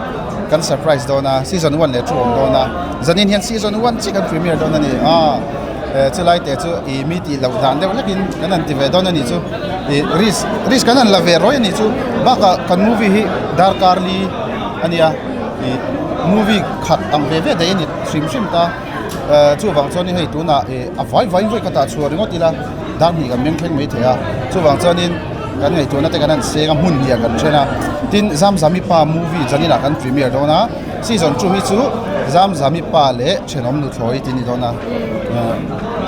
kan surprise dawn a, season one leh two awm dawn a, zanin hian season one chiah kan premiere dawn a ni a, chulai te chu ih mi tih loh dan deuh hlekin kan han ti ve dawn a nih chu, ih risk risk kan han la ve rawih a nih chu, bakah kan movie hi darkar li a nia, ih movie khat ang ve ve daih a ni hrim hrim ta, chuvang chuanin hei tunah ih a vai vai vawi khatah chhuah ringawt ila dar hnih kan meng thleng mai thei a, chuvang chuanin. Kan ngaihtuahna te kan han seng a, hmun hniah kan then a. Tin, Zamzami Pa movie Janina kan premiere dawn a, season 2 hi chu Zamzami Pa leh Thenawm Nuthlawi tih a ni dawn a.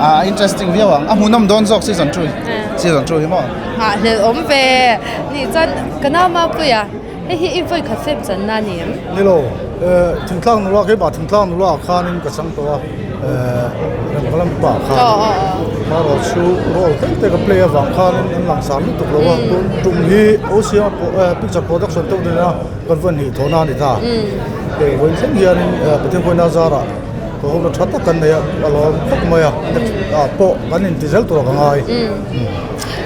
A interesting viau ang, a hmuhnawm dawn zawk season 2 hi, season 2 hi maw? Nghahhlelh awm ve. Nih chuan ka nau Mapuia. Hei hi i vawi khat film channa a ni em? Ni lo, thingtlang nula keimah thingtlang nula ah khanin ka chang tawh a, Remkalami pa ah khan marawh chu role tlem te ka play avang khanin an langsar lutuk lo a, tun tum hi OCM picture production deuh nena kan vawi hnih thawhna a ni ta. Hei vawiin thleng hianin Pathian Kawina zarah ka hawmna tha tak kan nei a, a lawm khawp mai a, next ah pawh kan inti zel tur a ka ngai.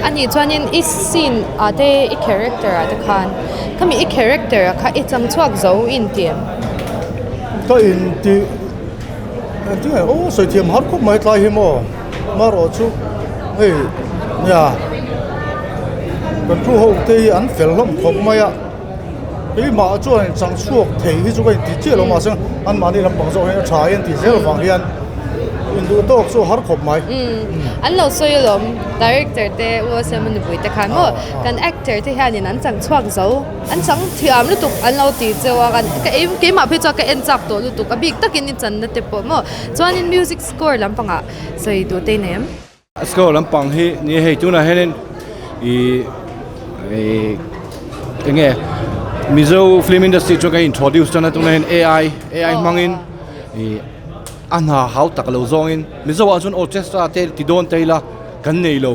A nih chuanin i scene ah te i character ah te khan khami i character ah kha i chang chhuak zo i inti em? Ka inti engtin nge aw sawi thiam har khawp mai tlai hi maw marawh chu hei nia kan thu ho te hi an fel hlawm khawp mai a keimah chuan in chang chhuak thei hi chu ka inti chiah lo mahse anmahni lampang zawk hian a tha hi an tih zel avang hian induh tawk chu a har khawp mai. An lo sawi alawm director te U Asema nupui te khan maw kan actor te hianin an chang chhuak zo an chang thiam lutuk an lo ti cheu a kan ka ei keimah phei chuan ka en chak tawh lutuk a bik takin i channa te pawh maw chuanin music score lampangah sawi duh te i nei em? A score lampang hi ni hei tunah hianin ih ih eng nge Mizo film industry chu kan introduce tan a tunah hian ai ai hmangin ih a hna hau tak lo zawngin Mizo ah chuan orchestra te ti dawn ta ila kan nei lo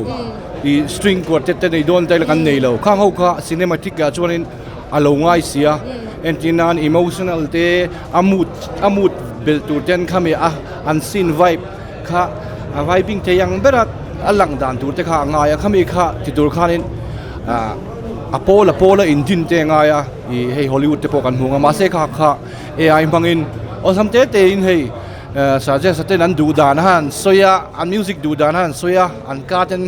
ih string quartet te nei dawn ta ila kan nei lo khang ho kha cinematic ah chuanin a lo ngai si a entir nan emotional te a mood a mood belh tur ten khami a an scene vibe kha a vibing thei ang ber a a lang dan tur te kha a ngai a khami kha ti tur khanin ah a pawl a pawl a in din te a ngai a ih hei Hollywood te pawh kan hmu ang a mahse kha kha ai hmangin awlsam te te in hei suggest a ten an duh dan a han sawi a an music duh dan a han sawi a an ka ten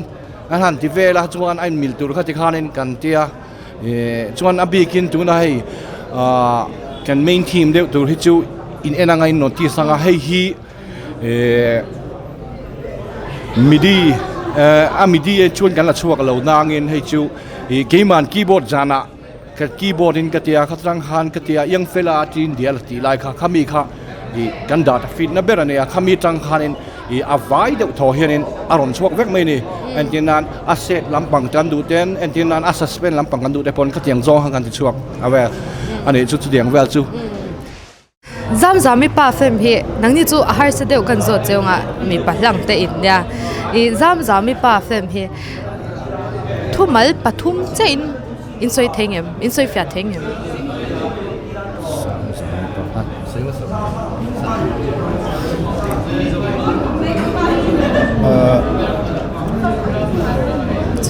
an han ti vel a chuan a inmil tur kha tikhanin kan tia ih chuan a bikin tuna hei ah kan main theme deuh tur hi chu in en anga in notice anga hei hi. Ehh midi ehh a midi e chuan kan la chhuak lo nangin hei chu ih keiman keyboard zanah ka keyboard in ka tia khatang khan ka tia iang fela tin dial tih lai kha khami kha ih kan data fit na ber a nia khami tang khanin ih a vai deuh thaw hianin a rawn chhuak vek mai a ni entir nan a set lampang tan duh ten entir nan a suspend lampang kan duh te pawn khatiang zawng khan kan ti chhuak a vel a nih chu chutiang vel chu. Zamzami pa film hi nangni chu a harsa deuh kan zawt cheu nga mipa hlang te in nia ih Zamzami pa film hi thumal pathum chiah in in sawi thei ngem in sawi fiah thei ngem.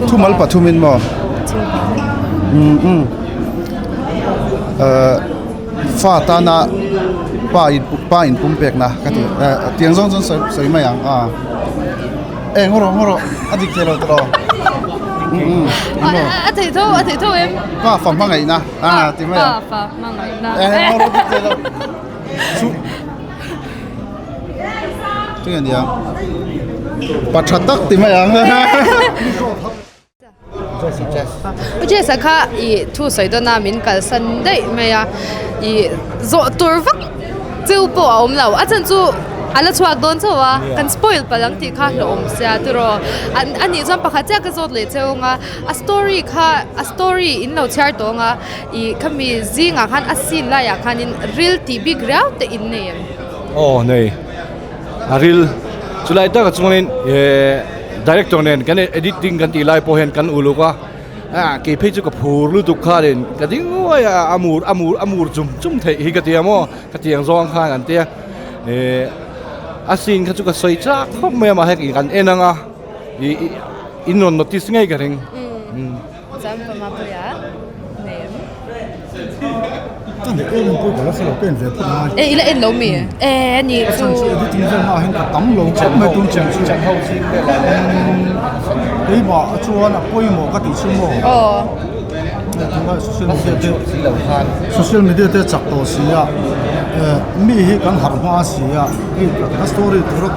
Thumal pathum in maw umm eh. Fa tana pa in pa in pum pekna ka ti eh tiang zawng chuan sawi sawi mai ang a eh ngaw rawh ngaw rawh a dik thei lo tawh umm a a thei tho a thei tho em pa fa hmangaihna a ti mai ang pa fa hmangaihna eh ngaw rawh dik thei lo chu chu nge nia pa tha tak ti mai ang. U Jess-a kha ih thu sawi dawn a min kalsan daih mai a ih zawh tur vak cheu pawh a awm lo a chhan chu a la chhuak dawn chauh a kan spoil palh ang tih kha hlauhawm sia tiraw an a nih chuan pakhat chiah ka zawt leh cheu ang a a story kha a story in lo chhiar tawh ang a ih khami zingah khan a scene laiah khanin ril tih bik riau te in nei em? Aw nei a ril chulai takah chuanin eh. Director nen kan editing kan tih lai pawh hian kan uluk a, ah kei phei chu ka phur lutuk khanin ka ding nguai a, a mur a mur a mur chum chum theih hi ka ti a maw ka ti ang zawng khan an tia eh a scene kha chu ka sawi chak khawp mai a mahse kan en ang a ih in rawn notice ngei ka ring. Chuan ka mapuia nei em? E ila en lo mi? E ni chu. Editing vel na hian ka tam lo khawp mai tun chen chu. Keimah chuan a pawimawh ka tih chu maw? Aw. Social media te social media te chak tawh si a mi hi kan harh hma si a a story tur a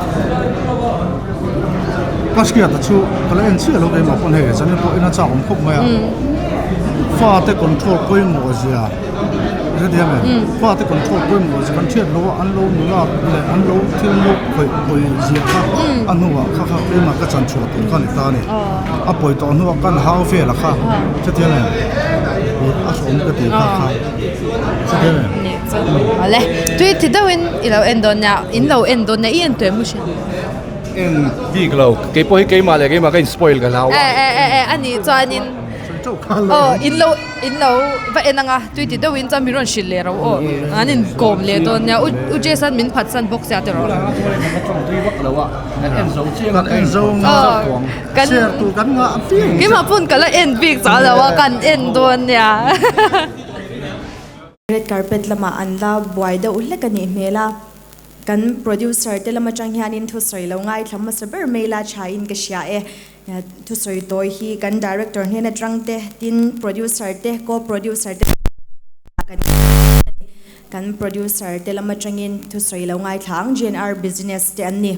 Ka hriat a chu ka la en chiah lo keimah pawn hei zanin pawh en a chak awm khawp mai a fate control pawimawh zia Hetiang em? Fate control pawimawh zia kan hriat loh a, an lo nula leh an lo thil lo khawih pawi zia kha a hnuah kha kha keimah ka chan chhuah tur kha a ni ta a ni. A pawi tawh hnuah kan hau vel a kha hetiang em? A hrawm ka tih kha kha hetiang em? Awle, tui ti deuhin i lo en dawn nia, in lo en dawn nia, i en tuai mu hria. En bik lo, keipawh hi keimah leh keimah ka in spoil ka hlau a. E e e e a nih chuanin aw in lo in lo va en anga tui ti deuhin chuan min rawn hrilh leh ro aw an in kawm leh dawn nia u u Jason min phat san bawk sia tiraw. Kan en zo nga kan share tur kan ngah viau. Keimah pawn ka la en bik chah lo a kan en dawn nia. Red carpet lamah an la buai deuh hlek a nih hmel a. Kan producer te lam atang hianin thusawi lo ngaithla hmasa ber mai la thain ka hria e. Thusawi tawi hi kan director hnen atang te, tin producer te, co-producer te kan kan producer te lam atangin thusawi lo ngaithla ang GNR Business te an ni.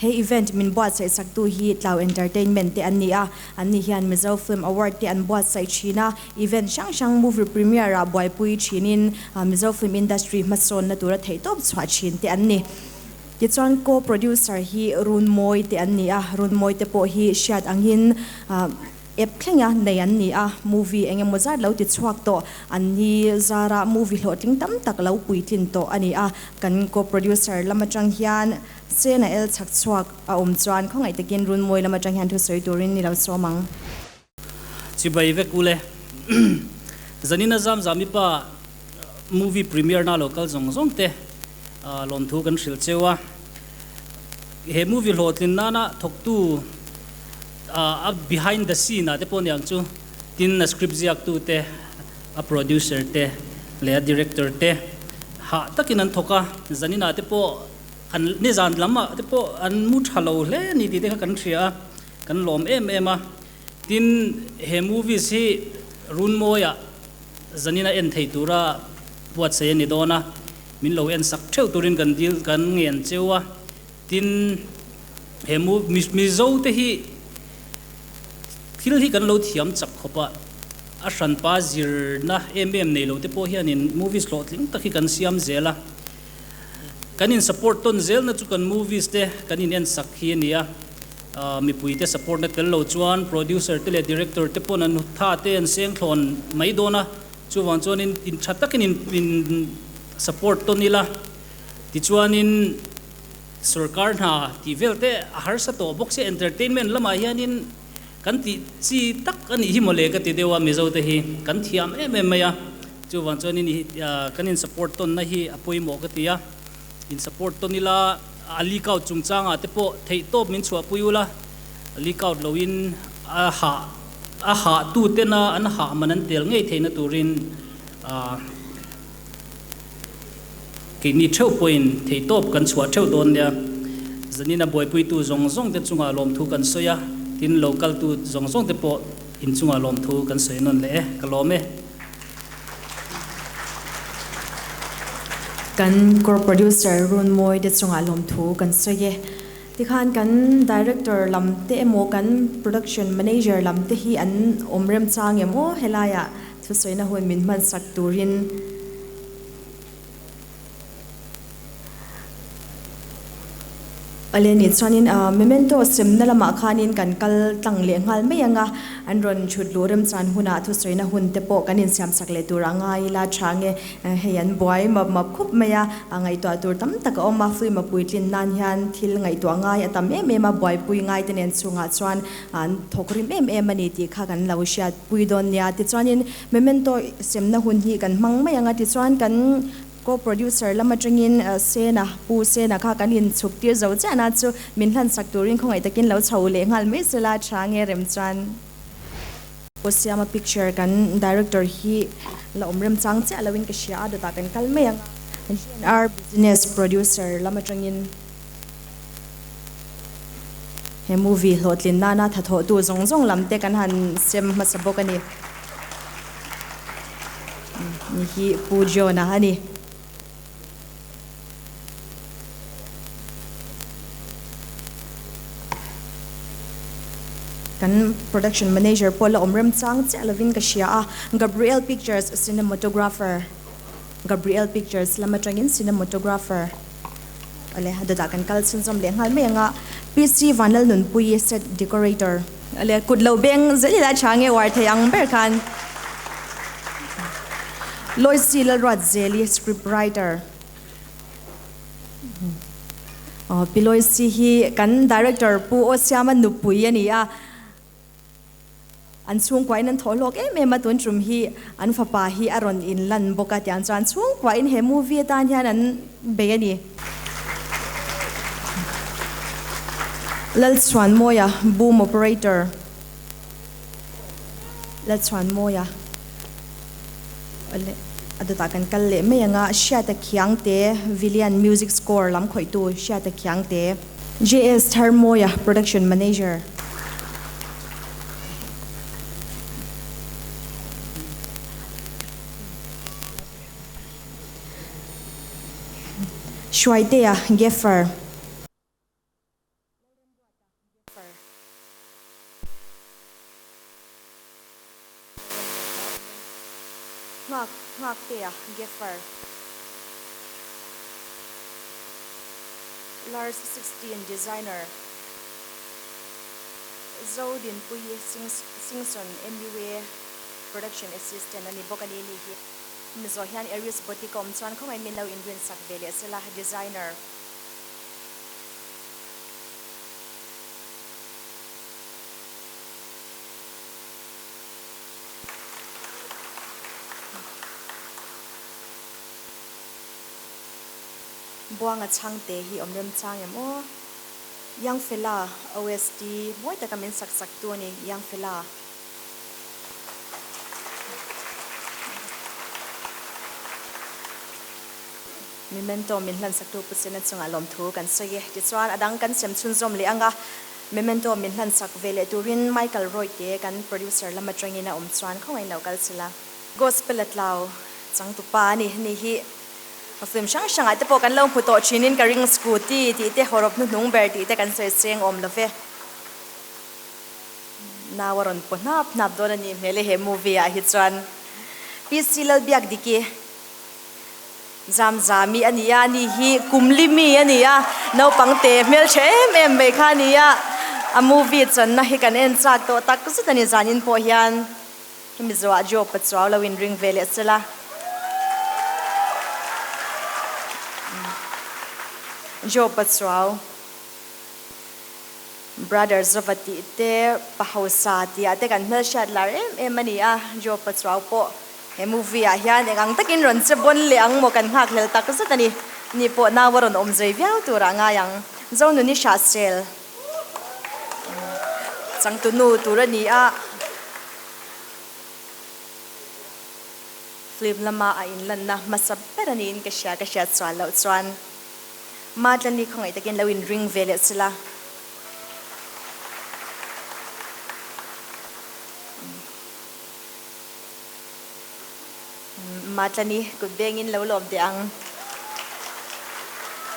He event min buatsaih saktu hi Tlau Entertainment te an ni a, an ni hian Mizo Film Award te an buatsaih thin a, event hrang hrang movie premiere ah buaipui thinin Mizo film industry hmasawnna tura theihtawp chhuah thin te an ni. Tichuan co-producer hi Runmawi te an ni a, Runmawi te pawh hi hriat angin App thlenga nei an ni a, movie eng emaw zat lo ti chhuak tawh an ni zara movie hlawhtling tam tak lo puitlin tawh a ni a, kan co-producer lam atang hian Sena el chhak chhuak a awm chuan khawngaih takin Runmawi lam atang hian thusawi turin ni lo sawm ang. Chibai vek ule. Zanina Zamzami pa movie premiere na lo kal zawng zawng te lawmthu kan hrilh cheu a. He movie hlawhtlin nana thawktu a behind the scene ah te pawh niang chu tin a script ziaktu te, a producer te leh a director te hah takin an thawk a. Zanina te pawh An nizan lamah te pawh an mu tha lo hle a ni tih te kha kan hria a, kan lawm em em a. Tin, he movies hi Runmawiah zanin a en thei tura buatsaih a ni dawn a, min lo en sak theuh turin kan dil kan ngen cheu a. Tin, he Mizo te hi thil hi kan lo thiam chak khawp a, a hranpa zirna em em nei lo te pawh hianin movies hlawhtling tak hi kan siam zel a. Kan in support tawn zel na chu kan movies te kan in en sak hi a ni a, mipui te support na tel lo chuan producer te leh director te pawn an tha te an seng thlawn mai dawn a, chuvang chuan in in tha takin in in support tawn ila, tichuanin sorkar hna tih vel te a harsa tawh bawk sia entertainment lamah hianin kan tih chi tak a nih hi mawle ka ti deuh a Mizo te hi kan thiam em em mai a. Chuvang chuanin i kan in support tawnna hi a pawimawh ka ti a, in support tawn ila a leak out chungchangah te pawh theih tawp min chhuahpui ula, leak out loin a hah a hah tu tena an hah man an tel ngei theihna turin keini theuh pawhin theih tawp kan chhuah theuh dawn nia. Zanina buaipuitu zawng zawng te chungah lawmthu kan sawi a, tin lo kaltu zawng zawng te pawh in chungah lawmthu kan sawi nawn leh e, ka lawm e. Kan core producer Runmawi te chungah lawmthu kan sawi e. Tikhan kan director lam te emaw kan production manager lam te hi an awm remchang em aw helaiah thusawina hun min hmansak turin. Awle nih chuanin memento semna lamah khanin kan kal tlang leh nghal mai ang a, an rawn chhut luh remchan hunah thusawina hun te pawh kan insiamsak leh tur a ngai ila tha nge hei an buai map map khup mai a, ngaihtuah tur tam tak a awm a, film a puitlin nan hian thil ngaihtuah ngai a tam em em a, buaipui ngai te nen chungah chuan an thawk rim em em a ni tih kha kan lo hriatpui dawn nia. Tichuanin memento semna hun hi kan hmang mai ang a, tichuan kan Co-producer lam atangin Sena, Pu Sena kha kan inchhuk tir zo chiah na chu min hlansak turin khawngaih takin lo chho leh nghal mai sela tha nge rem chuan. Pu Siama picture kan director hi la awm remchang chiah loin ka hria a, dawtah kan kal mai ang a. GNR Business Producer lam atangin he movie hlawhtlin nana thathawhtu zawng zawng lam te kan han sem hmasa bawk a ni. Ni hi Pu John-a a ni. Kan production manager pawh la awm remchang chiah lovin ka hria a, Gabriel Pictures cinematographer. Gabriel Pictures lam atangin cinematographer Awle a dawtah kan kal chhunzawm leh nghal mai ang a, PC Vanlalnunpuii set decorator. Awle kut lo beng zel ila tha nge uar thei ang ber khan Loicy Lalruatzeli script writer. Aw Pi Loicy hi kan director Pu Osiama nupui a ni a. An chhungkuain an thawh hlawk em em a, tun tum hi an fapa hi a rawn inlan bawk a, tiang chuan chhungkuain he movie atan hian an bei a ni. Lalchhuanmawia, Boom Operator Lalchhuanmawia, Awle, a dawtah kan kal leh mai ang a, Hriata Khiangte, Villian Music Score lam khawihtu Hriata Khiangte. JS Tharmawia, Production Manager. Hruaitea, Gaffer. Nghak, Nghaktea, Gaffer. Lars 16 Designer. Zo Dinpuii Singson MUA Production Assistant a ni bawk a ni ni hi. Mizo hian Aries Boutique a awm chuan khawngaih min lo inrinsak ve leh sela Designer. Buanga chhangte hi awm remchang em aw? Young Fella OST mawi taka min sak sak tu a ni Young Fella. Memento min hlan sak tu Pu Sena chungah lawmthu kan sawi e. Tichuan a dang kan sem chhunzawm leh ang a, Memento min hlan sak ve leh turin Michael Roy te kan producer lam atangin a awm chuan khawngaih lo kal sela. Gospel a tlau changtupa a ni ni hi. Film hrang hrangah te pawh kan lo hmu tawh thinin ka ring scooty tih te hawrawp hnuhnung ber tih te kan sawi cheng awm lo ve. Nau a rawn paw hnap hnap dawn a nih hmel e he movie ah hi chuan. PC Lalbiakdiki Zamzami a ni a, ani hi kumli mi a ni a, naupang te hmeltha em em mai kha a ni a, a movie channa hi kan en chak tawh tak zet a ni zanin pawh hian. Hemi zawhah Job a chuau lo in ring ve leh sela. Job a chuau. Brother Zova tih te, pa hausa tih ah te kan hmelhriat lar em em a ni a, Job a chuau pawh he movie ah hian eng ang takin rawn che bawn leh ang maw kan nghakhlel tak zet a ni. Ni pawh nau a rawn awm zui viau turah ngai ang. Zonuni Hrahsel changtunu tur a ni a. Film lama a inlanna hmasa ber a niin ka hria, ka hriat sual loh chuan Matlani khawngaih takin lo inring ve leh sila. Matlani kut bengin lo lawm teh ang.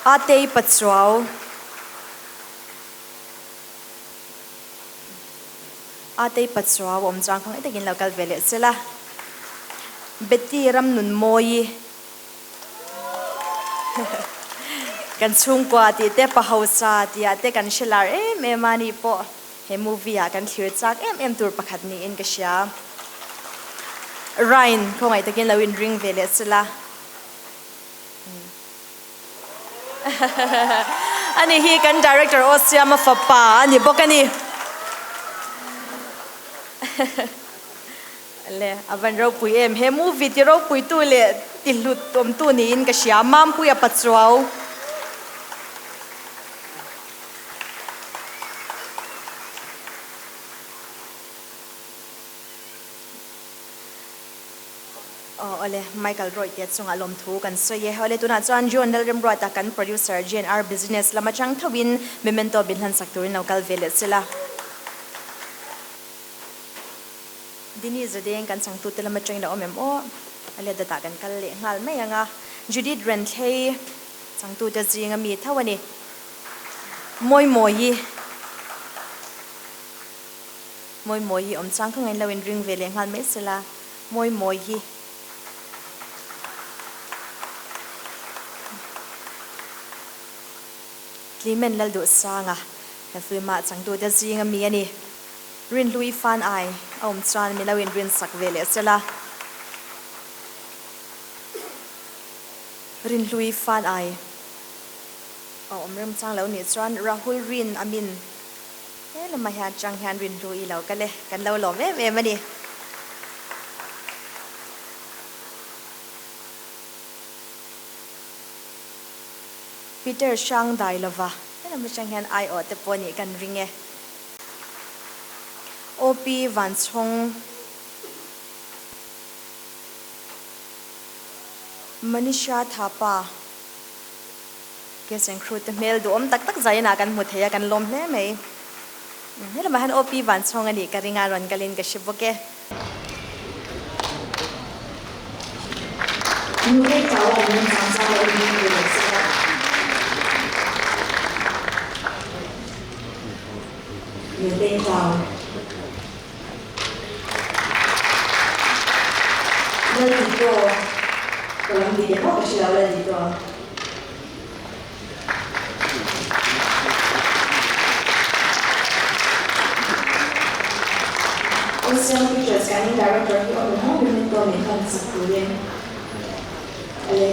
Atei Pachuau. Atei Pachuau awm chuan khawngaih takin lo kal ve leh sela. Betty Ramnunmawii kan chhungkua tih te pa hausa tih ah te kan hre lar em em a ni pawh he movie ah kan thlir chak em em tur pakhat niin ka hria. Ryan khawngaih takin lo inring ve leh sela. Ani hi kan director aw siama fapa a ni bawk a ni. Le a van ropui em he movie ti ropui tu leh ti hlut awm tu niin ka hria Mampuia Pachuau. Aw awle, Michael Roy te chungah lawmthu kan sawi e. Awle tunah chuan John Lalremruata kan producer GNR Business lam atang thoin memento bin hlansak turin lo kal ve leh sela. Dini Zadeng kan changtute lam atangin a awm em aw? Awle dawtah kan kal leh nghal mai ang a. Judith Renthlei changtute zinga mi tho a ni. Mawimawi. Mawi mawi hi awm chang kha ngain lo in ring ve leh nghal mai sela mawi mawi hi. Clement Lalduhsanga he film-ah changtute zinga mi a ni. Rinhlui fan ai a awm chuan min lo inrinsak ve leh sela. Rinhlui fan ai a awm remchang lo nih chuan Rahul Rin a min he lamah hian chang hian Rinhlui lo kal e, kan lo lawm em em a ni. Peter Hrang dai lova he lam atang hian aiawh te pawh nih kan ring e. OP Vanchhawng Manisha Thapa Cast and crew te hmel duhawm tak tak zain ah kan hmu thei a kan lawm hle mai. He lamah hian OP Vanchhawng a nih ka ring a rawn kalin ka hre bawk e. Ocean Pictures kan director hi awm em awm in tawn in han chak turin ale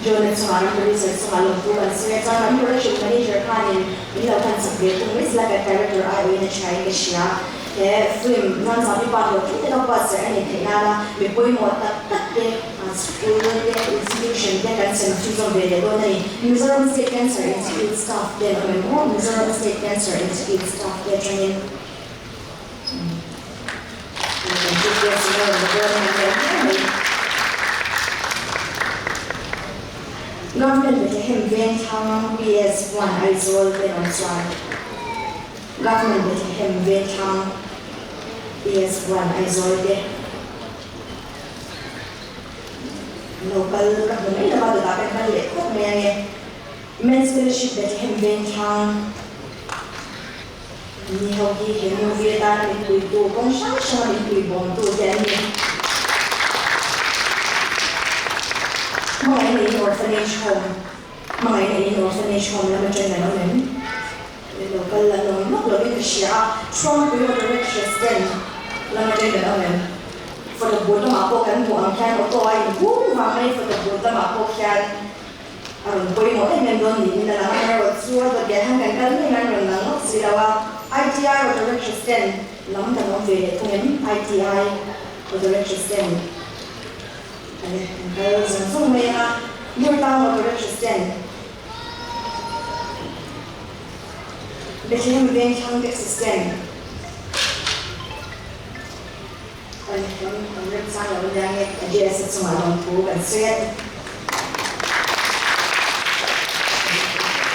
John a chungah ram producer chungah lawmtu kan sawi a chuan kan production manager khanin min lo han chak ve thung mai zela kan director ai awin a tha in ka hria he film Ramzami pa hlawhtling taka buatsaih a nih theih nana mi pawimawh tak tak te School te, institution te kan sem chhunzawm ve leh dawn a ni. Mizoram State Cancer Institute staff te an awm em aw? Mizoram State Cancer Institute staff te atangin kan chief guest in a rawn la dawn a ni hle mai. Government Bethlehem Vengthlang PS 1 Aizawl te an awm chuan Government Bethlehem Vengthlang PS 1 Aizawl te. Lo kal ka hmu mai lova dawtah kan kal leh khawp mai ange. Men's Fellowship Bethlehem Vengthlang ni ho hi he movie atana min puitu kawng hrang hranga min pui bawmtu te an ni. Hmangaih neiin Orphanage Home Hmangaih neiin Orphanage Home lam atangin an awm em? Lo kal la nawm lawk lovin ka hria a, Chhuangpui Auto Rickshaw Stand lam atangin kan awm em? Photo booth lamah pawh kan hmuh ang khian auto a inhung vang mai photo booth lamah pawh khian a rawn pawimawh em em dawn niin a lang a, amaherawhchu a dawt leh han kan kal mai hian rawn lang lawk si lo a, ITI Auto Rickshaw Stand lam kan awm ve leh thung em? ITI Auto Rickshaw Stand ale kan kal zawng zawng mai ang a, Ngurtlang Auto Rickshaw Stand. Bethlehem Vengthlang Taxi Stand kan kan kan remchang lo ania nge address a chungah lawmthu kan sawi a.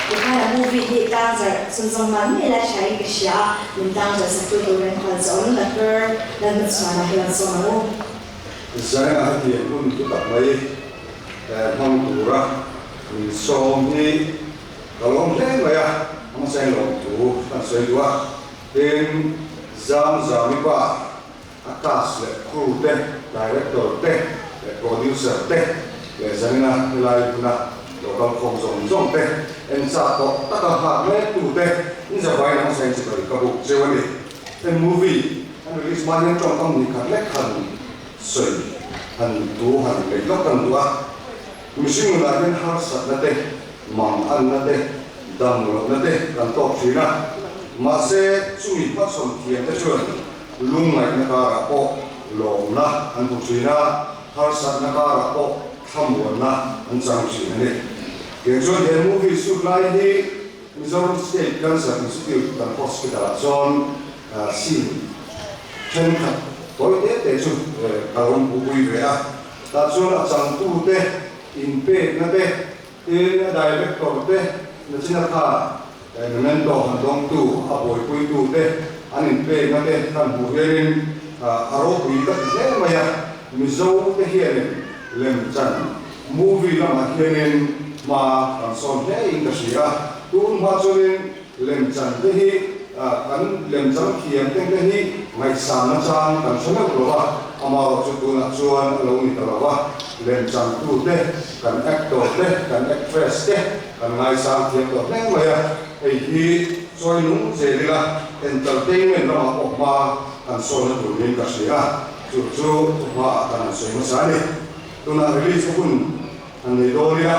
Tikhan a movie hi tlangzarh chhunzawm man mai la tha in ka hria a, min tlangzarh sak tu tur kan khual zawm Doctor Lalhmachhuana hi rawn sawm ang u. Zaina hetiang hun thu tak mai hmang tura Min sawm hi ka lawm hle mai a, a hmasa in lawmthu kan sawi duh a, tin Zamzami pa a cast leh crew te, director te leh producer te leh zanina helai hmuna lo kal khawm zawng zawng te en chak tawh taka nghak mek tu te in zavai in a hmasa in chibai ka buk cheu a ni. Heng movie an release hma hian tawngkam ni khat lek han sawi han tu han lei lawk kan duh a. Mihring nunah hian harsatna te, manganna te, damlohna te kan tawk thin a. Mahse, chumi hmachhawn thiam te chuan lungngaihna karah pawh lawmna an hmu thin a, harsatna karah pawh thlamuanna an chang thin a ni. Keng chuan he movie shoot lai hi Mizoram State Cancer Institute kan hospital ah chuan scene thenkhat tawi te te chu ka lo hmuhpui ve a. Tah chuan a changtute inpekna te, tin a director te, nachina kha memento han dawngtu, a buaipuitu te an inpekna te kan hmuh hianin a ropui ka ti hle mai a. Mizo te hianin lemchan movie lamah hianin hma kan sawn hle in ka hria a. Tun hma chuanin lemchan te hi kan lemchan thiam te te hi ngaihsan nachang kan hre meuh lo a, amaherawh chu tunah chuan a lo ni ta lo a, lemchan tu te, kan actor te, kan actress te. Kan ngaisang thiam tawh hle mai a, hei hi chawi nung zel ila entertainment lamah pawh hma kan sawina tur niin ka hria a, chu chu hmaah kan han sawi hmasa a ni. Tunah release ka hun han nei dawn ila,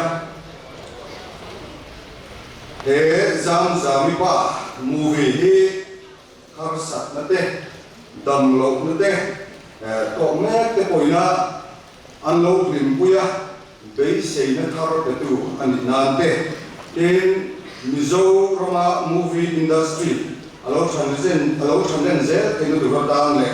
he Zamzami pa movie hi harsatna te, damlohna te, tawk mek te pawhin a an lo hlimpui a, beiseina thar petu a nih nan te, tin, Mizo rama movie industry a lo than zen a lo than len zel theihna tur atan leh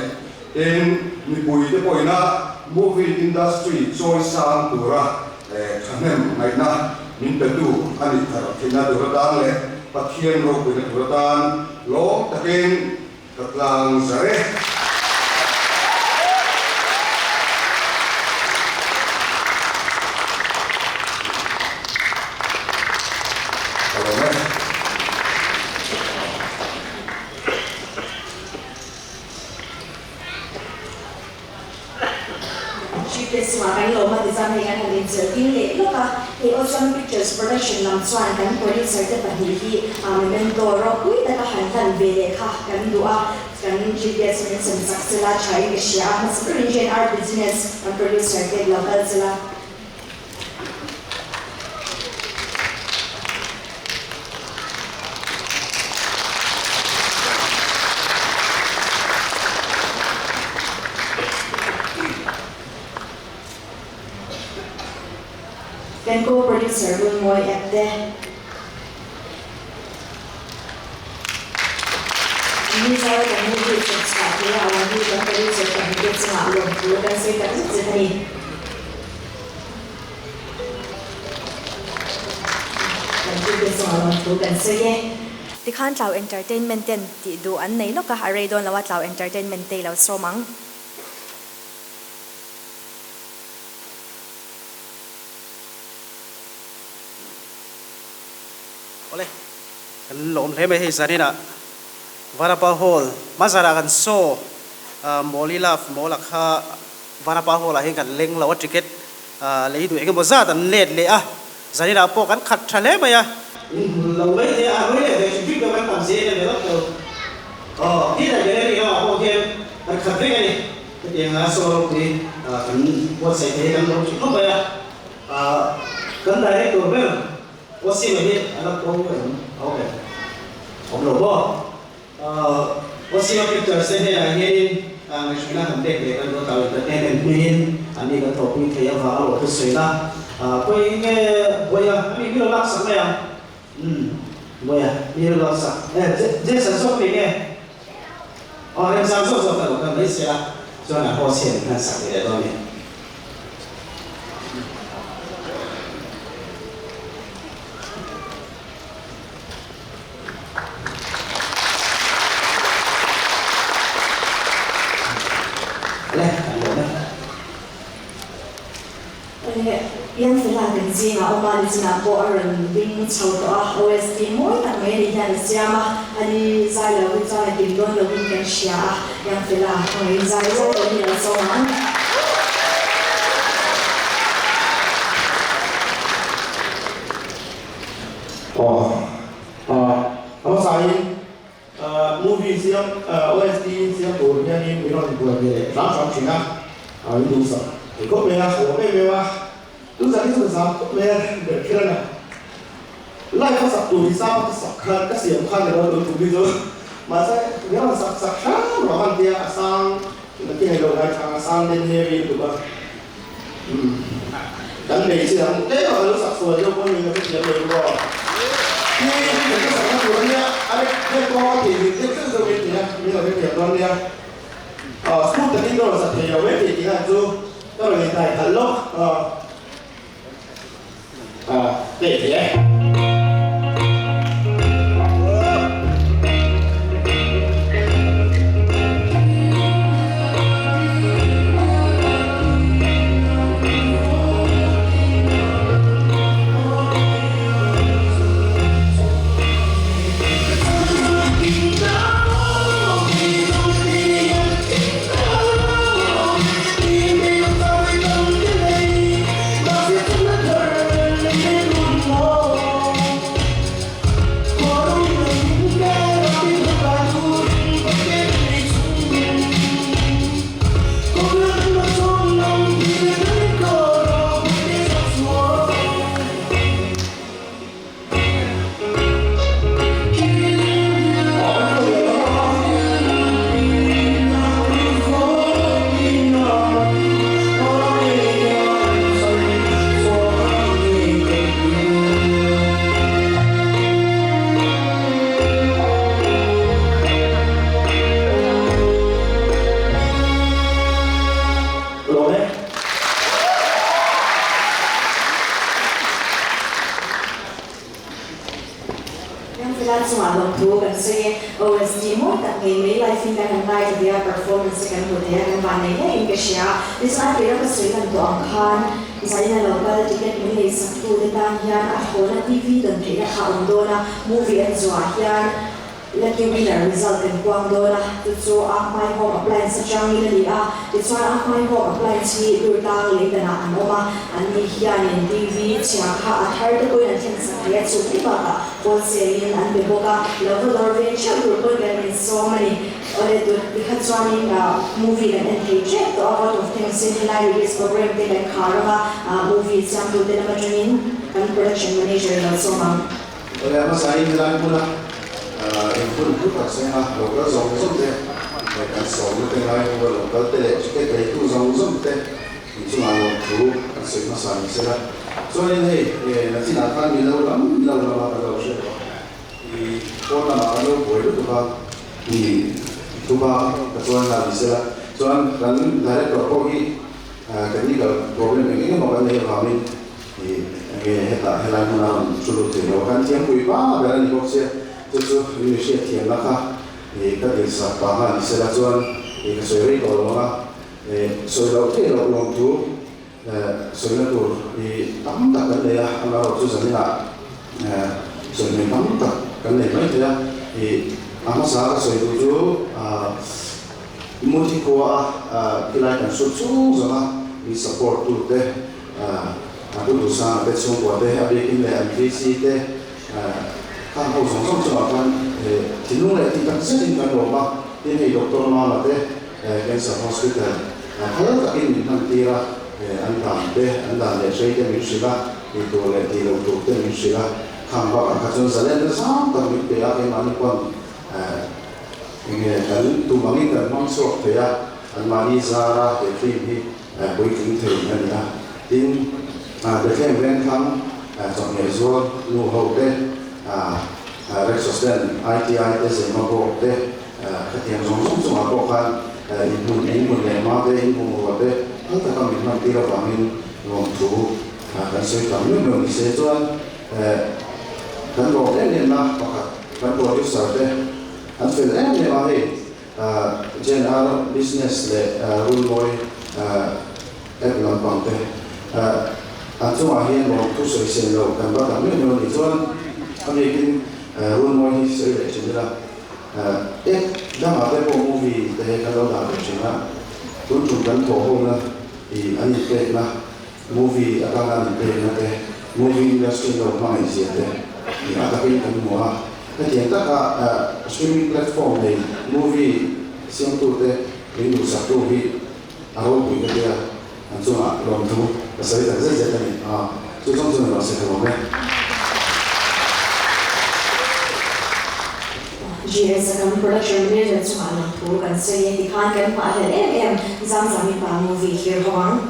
tin, mipui te pawhin a movie industry chawi sang tura thahnem ngaihna min petu a nih thar theihna tur atan leh Pathian ropuina tur atan lawm takin Ka tlang zar e. Ka lawm e. Chief Guest chungah kan lawm a ti chuan hei kan han inchel ding leh lawk a, hei Awesome Pictures Production lam chuan kan producer te pahnih hi memento ropui taka han hlan ve leh kha kan duh a, kan Chief Guest min sem chak sela thain ka hria a, hmasa berin JNR Business kan producer te lo kal sela. Kan co-producer Runmawi app te. Mizo kan movie chawp chhuah te a awm hi kan producer pahnih te chungah lawmthu kan sawi tak zet zet a ni. Kan tute chungah lawmthu kan sawi e. Tikhan Tlau Entertainment ten tih duh an nei lawk a, a rei dawn lo a Tlau Entertainment te i lo sawm ang. Awle, kan lawm hle mai hei zaninah Varapa Hall hmazarah kan saw Mawli Love Mawla kha Varapa Hall ah hian kan leng lo a ticket lei duh engemaw zat an let leh a, zaninah pawh kan khat tha hle mai a. In hmu lo mai te a ruai leh ve hrim hrim deuh kan tam zel a ni lawk lo. Aw, theatre gallery lamah pawh hian kan khat vek a ni. Hetianga saw ropui kan buatsaih thei hi kan lawm thin khawp mai a. Kan director ber Wasim-a hi a la ko em? A awm em? Awm lo maw? Wasim-a pictures te hnenah hianin ngaihhruaina han pek leh kan ruat lo entertainment hmingin an ni kan thawhpui thei avanga lo thusawi na. Pawi nge Buaia a mi lo laksak mai ang? Umm Buaia mi lo laksak. Jason zawk mi nge? Aw remchang zawk zawk ka lo kal mai sia chuan a host hian min han sak ve leh dawn e. Le kan lawm e. Awle, Pianfela kan zingah awm a, nichinah pawh a rawn ding chho tawh a, OST mawi tak mai a nih hian a siam a, ani zai lo hi chuan a kim dawn lovin kan hria a, Pianfela khawngaihin zai zai lo hi a lo sawm ang. Aw, a hmasain Movie siam OST siam tur hianin min rawn buai ve leh hram hram thin a, min duhsak thei khawp mai a, ka lawm em em a, tunah hi chuan zam khawp mai a, ber kher a na. Live a sak tur hi zam a ka sak khan ka siam khan ilo tun tum hi chu mahse min rawn sak sak hram rawh han tia a sang nakin ilo ngaithla a sang den heavy lutuk a, umm kan hmeichhia ang tlem a ka lo sak sual deuh pawh ni ka hrethiam lo bawk a. Hi kan ka sakna tur ania a rek rek pawh a thei deuh deuh deuh in tia min lo hrethiam dawn nia. Aw school takin ka rawn sak thei lo mai thei tih khan chu ka rawn intai khalh lawk a. Aw teh thei e. OST mawi tak ngei mai live in kan han ngaithla thei a, performance te kan hmu thei a, kan vannei hle in ka hria. Tichuan a tirah ka sawi lan tawh ang khan Zaina lo kal ticket min lei sak tu te tan hian a thlawna TV dawn theihna kha a awm dawn a, movie an zuah hian Lucky winner result kan puang dawn a, chu chu Ahmai Home Appliance atangin a ni a. Tichuan Ahmai Home Appliance hi Durtlang leidanah an awm a, anni hianin TV chhia kha a thar te pawhin an thlen sak thei a, chu mai bakah wholesale in an be bawk a, lo va dawr ve theuh tur pawhin kan insawm a ni. Awle tut tikhat chuanin movie kan en thei tep tawh a, Vote of Thanks in helai release program te kan khar ang a, movie siamtute lam atangin kan production manager lo sawm ang. Awle a hmasain helai hmuna inhmun hlu tak senga lo kal zawng zawng te leh kan sawmna te ngai hnu a lo kal te leh ticket leitu zawng zawng te inchungah lawmthu kan sawi hmasa ni sela. Chuanin hei nachinah khan milo lam milo lama kan lo hre tawh i pawn lamah kan lo buai lutuk a ni thuba ka chuan la ni sela. Chuan kan director pawh hi technical problem eng eng emaw kan neih avangin Ih, enge hetah helai hmuna rawn thu lut thei lo kan thiampui pa ber a ni bawk sia, chu chu i mi hriat thiamna kha ih ka dil sak pah nghal ni sela chuan ih ka sawi rei tawh lo ang a, ih sawi loh theih loh lawmthu eh sawina tur ih tam tak kan nei a, amaherawhchu chu zaninah eh sawi hmel tam tak kan nei mai thei a, ih a hmasa ka sawi duh chu ah Muthi khua a khilai kan hrut chung zawng a min support tu te a pu Duhsanga te chhungkua te a biakin leh an VC te khang ho zawng zawng chungah khan thinlung leh tih tak zetin kan lawm a, tin hei Doctor Mala te Cancer Hospital phal takin min hman tir a, an dan te an dan leh hrei te min hrilh a, tih tur leh tih loh tur te min hrilh a, khang bakah kha chuan zalenna zam tak min pe a keimahni pawn Enge kan tum angin kan hmang chhuak thei a, anmahni zara he film hi puitling thei a ni a. Tin, Bethlehem Vengthlang chawhmeh zuar nu ho te, Rexosden, ITI te, Zemabawk te, khatiang zawng zawng chungah pawh khan inhmun, inhmun leh hma te, inbungrua te phal taka min hman tir avangin lawmthu kan sawi tam meuh meuh ni se chuan kan lawm em em na pakhat kan producer te An fel em em a hei JNR business leh Rulmawi app lampang te an chungah hian lawm thu sawi sen lo kan va tam meuh meuh a nih chuan a bikin Rulmawi hi sawi leh thin ila app dangah te pawh movie te kan lo dah ve thin a tun tum kan thawh ho na ih an inpekna movie atanga an inpekna te movie industry lo hmangaih zia te ih a takin kan hmu a. Hetiang taka streaming platform nei movie siamtute min duhsaktu hi a ropui ka tia, an chungah lawmthu ka sawi tak zet zet a ni. Chu zawng chuan a lo se ka lawm e. GS a kan production manager chungah lawmthu kan sawi e tikhan kan hmahhlelh em em Zamzami pa movie hlir ho ang.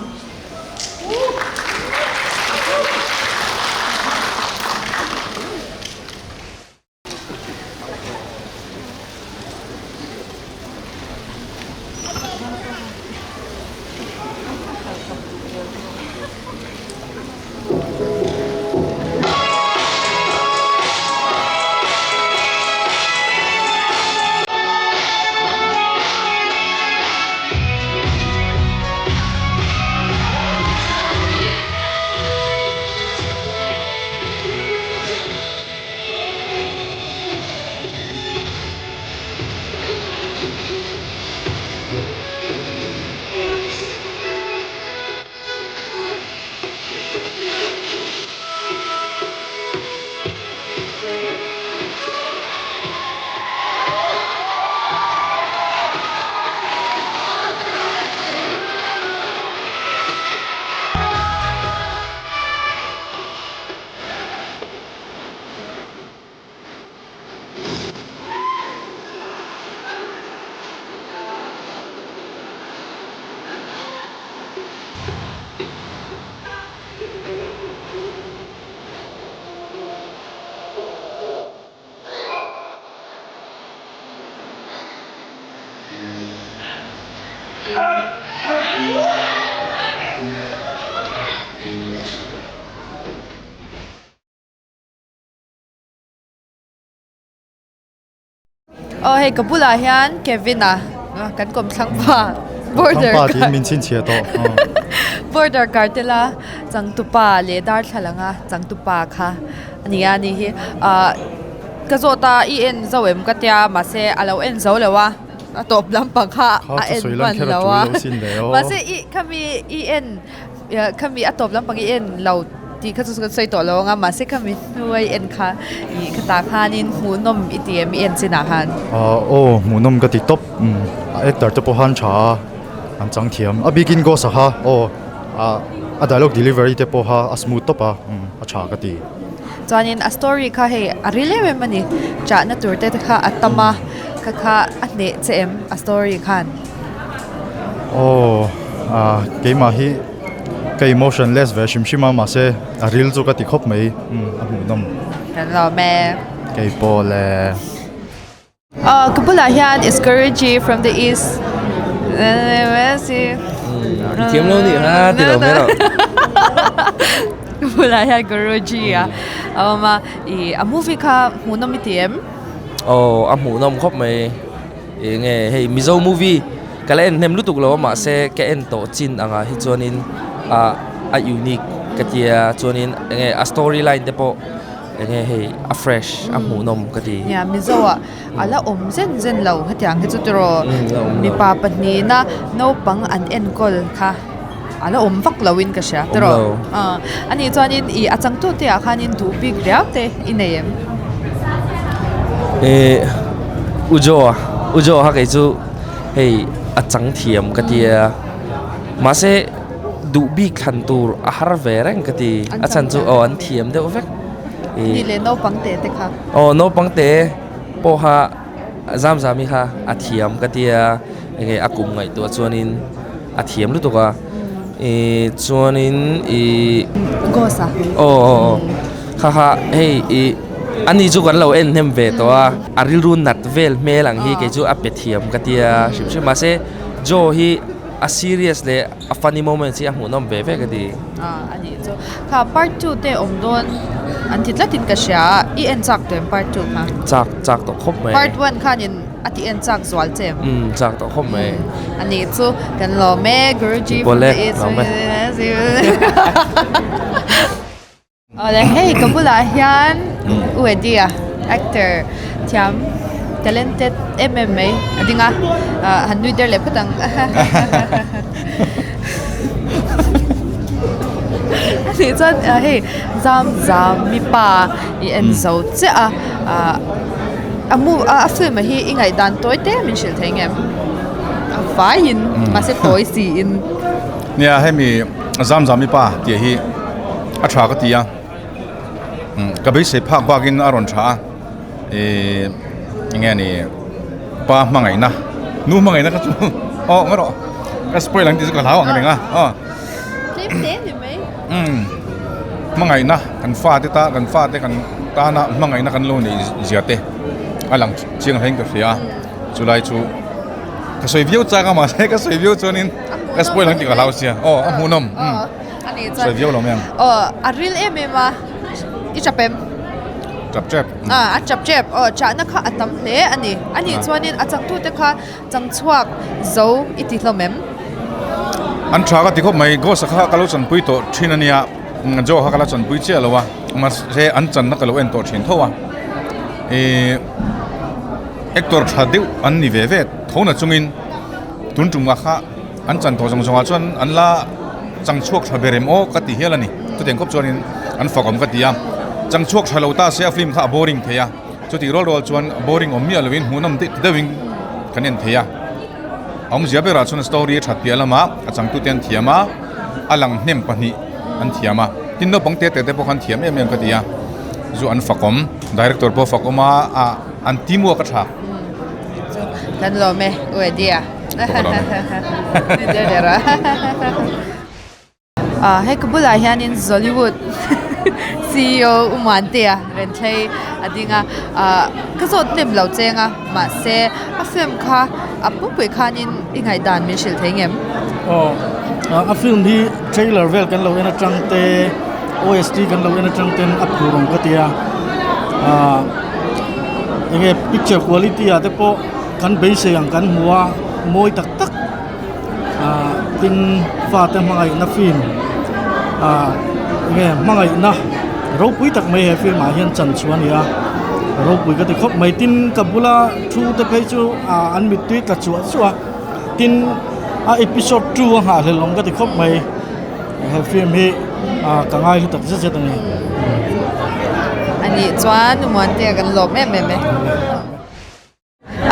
Aw hei ka bulah hian Kevin-a kan kawmthlang pa border Thangpa tiin min chhinchhiah tawh. Border cartel-a changtupa leh darthlalanga changtupa kha a ni a ni hi ah ka zawt a i en zo em ka tia mahse a lo en zo lo a a tawp lampang kha a en hman lo a mahse i khami i en khami a tawp lampang i en lo tih kha chu ka sawi tawh lo ang a mahse khami hnuai en kha ih khatah khanin hmuhnawm i ti em i en chinah khan. Ah aw hmuhnawm ka ti tawp a actor te pawh khan tha a an chang thiam a bikin ghost a kha aw ah a dialogue delivery te pawh kha a smooth tawp a a tha ka ti. Chuanin a story kha hei a ril em em a ni chahna tur te kha a tam a kha kha a hneh che em a story khan. Aw ah keimah hi ka emotionless ve hrim hrim a mahse a ril chu ka ti khawp mai umm a hmuhnawm. Kan lawm e. Keipawh le. Aw ka bulah hian is Guruji from the east I thiam lo nih kha ti lo mai rawh. Ka bulah hian Guruji a awm a ih a movie kha hmuhnawm i ti em? Aw a hmuhnawm khawp mai. Eng nge hei Mizo movie ka la en hnem lutuk lo a mahse ka en tawh chin angah hi chuanin ah a unique ka tia chuanin eng nge a story line te pawh eng nge hei a fresh a hmuhnawm ka ti. Nia Mizo ah a la awm zen zen lo hetiang hi chu tiraw mipa pahnihna naupang an enkawl kha a la awm vak lo in ka hria tiraw anih chuanin ih a changtu te ah khanin duh bik riau te i nei em? Ih U Joe U Joe kha kei chu hei a chang thiam ka tia mahse duh bik thlan tur a har ve reng ka ti a chhan chu aw an thiam deuh vek ih Anih leh naupang te te kha aw naupang te pawh kha Zamzami kha a thiam ka tia enge a kum ngaihtuah chuanin a thiam lutuk a ih chuanin ih Ghost a aw aw aw kha kha hei ih ani chu kan lo en hnem ve tawh a a rilru nat vel hmel ang hi kei chu a pe thiam ka tia hrim hrim mahse Joe hi a serious leh a funny moments hi a hmuhnawm ve ve ka ti. Ah a nih chu. Kha part 2 te awm dawn an ti tlatin ka hria a, i en chak tawh em part 2 kha? Chak chak tawh khawp mai. Part 1 khanin a ti en chak zual che em? Umm chak tawh khawp mai. A nih chu kan lawm e Guruji from the East. Lawm e. Awle hei ka bulah hian U Eddie a actor thiam talented em em mai a ding a ah han nui der leh phawt ang a nih chuan ah hei zam zam mipa i en zo chiah a ah a mo a film ah hi i ngaihdan tawi te min hrilh thei ang em a vaiin mahse tawi siin. Nia hemi zam zam mipa tih hi. A tha ka ti a ka beisei phak bakin a rawn tha a ihh eng nge ni pa hmangaihna nu hmangaihna kha chu aw ngaw rawh ka spoil ang tih chu ka hlau ang reng a aw umm hmangaihna kan fate ta kan fate kan tana hmangaihna kan lo neih zia te a lang chiang hle in ka hria a chulai chu ka sawi viau chak a mahse ka sawi viau chuanin ka spoil ang tih ka hlau sia aw a hmuhnawm umm. A nih chuan. Sawi viau lo mai ang. Aw, a ril em em a. I chap em? Chap chep. Ah, a chap chep. Aw, chahna kha a tam hle a ni. A nih chuanin a changtute kha changchhuak zo i ti hlawm em? An tha ka ti khawp mai. Ghost-a kha ka lo chanpui tawh thin a nia. Joe kha ka la chanpui chiah lo a. Mahse an channa ka lo en tawh thin tho a. Ih, actor tha deuh an ni ve ve tho na chungin tun tumah kha An chan tawh zawng zawngah chuan an la chang chhuak tha ber em aw ka ti hial a ni. Chutiang khawp chuanin an fak awm ka ti a. Chang chhuak tha lo ta se a film kha a boring thei a. Chutih rual rual chuan boring awm miah lovin hmuhnawm deuh deuhin kan en thei a. A awmzia berah chuan a story a that piah lamah a changtute an thiam a, a lang hnem pahnih an thiam a. Tin naupang te te te pawh kha an thiam em em ka ti a. Zu an fak awm, director pawh a fak awm a, an teamwork a tha. Kan lawm e, U Eddie-a. Hei ka bulah hianin Zollywood ceo U Muantea Renthlei a ding a ka zawt hnem lo cheng a mahse a film kha a pumpui khanin i ngaihdan min hrilh thei ngem? Aw a film hi trailer vel kan lo en atang te OST kan lo en atang ten a phur awm ka tia. Enge picture quality ah te pawh kan beisei ang kan hmu a mawi tak tak ah tin fate hmangaihna film ah enge hmangaihna ropui tak mai he film ah hian chan chhuah a ni a ropui ka ti khawp mai tin ka bula thu te phei chu ah an mittui tla chuah chuah a tin a episode 2 a nghahhlelh awm ka ti khawp mai. He film hi ka ngai hlu tak zet zet a ni. A nih chuan Muantea kan lawm em em e.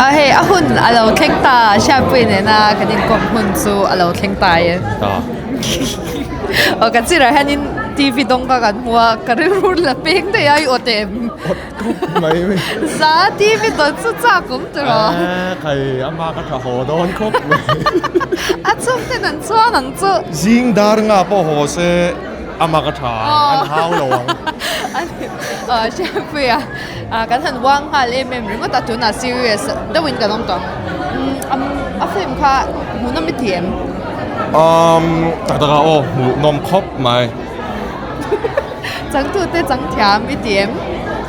A hei a hun a lo thleng ta Hriatpuii nena kan inkawm hun chu a lo thleng ta e. Aw kan sirah hianin TV dawng kha kan hmu a ka rilru la peng daih a i awt em? Awt khawp mai. Za TV dawn chu chak awm tiraw? Khai ama ka tha haw dawn khawp mai. A chhungten an chuang ang chu. Zing dar nga pawh haw se ama ka tha ang an hau lo ang. Hriatpuia kan han uang nghal em em ringawt a tunah serious deuhin kan awm tawh ang. A film kha hmuhnawm i ti em? Um tak tak ah aw hmuhnawm khawp mai. Changtute changthiam i ti em?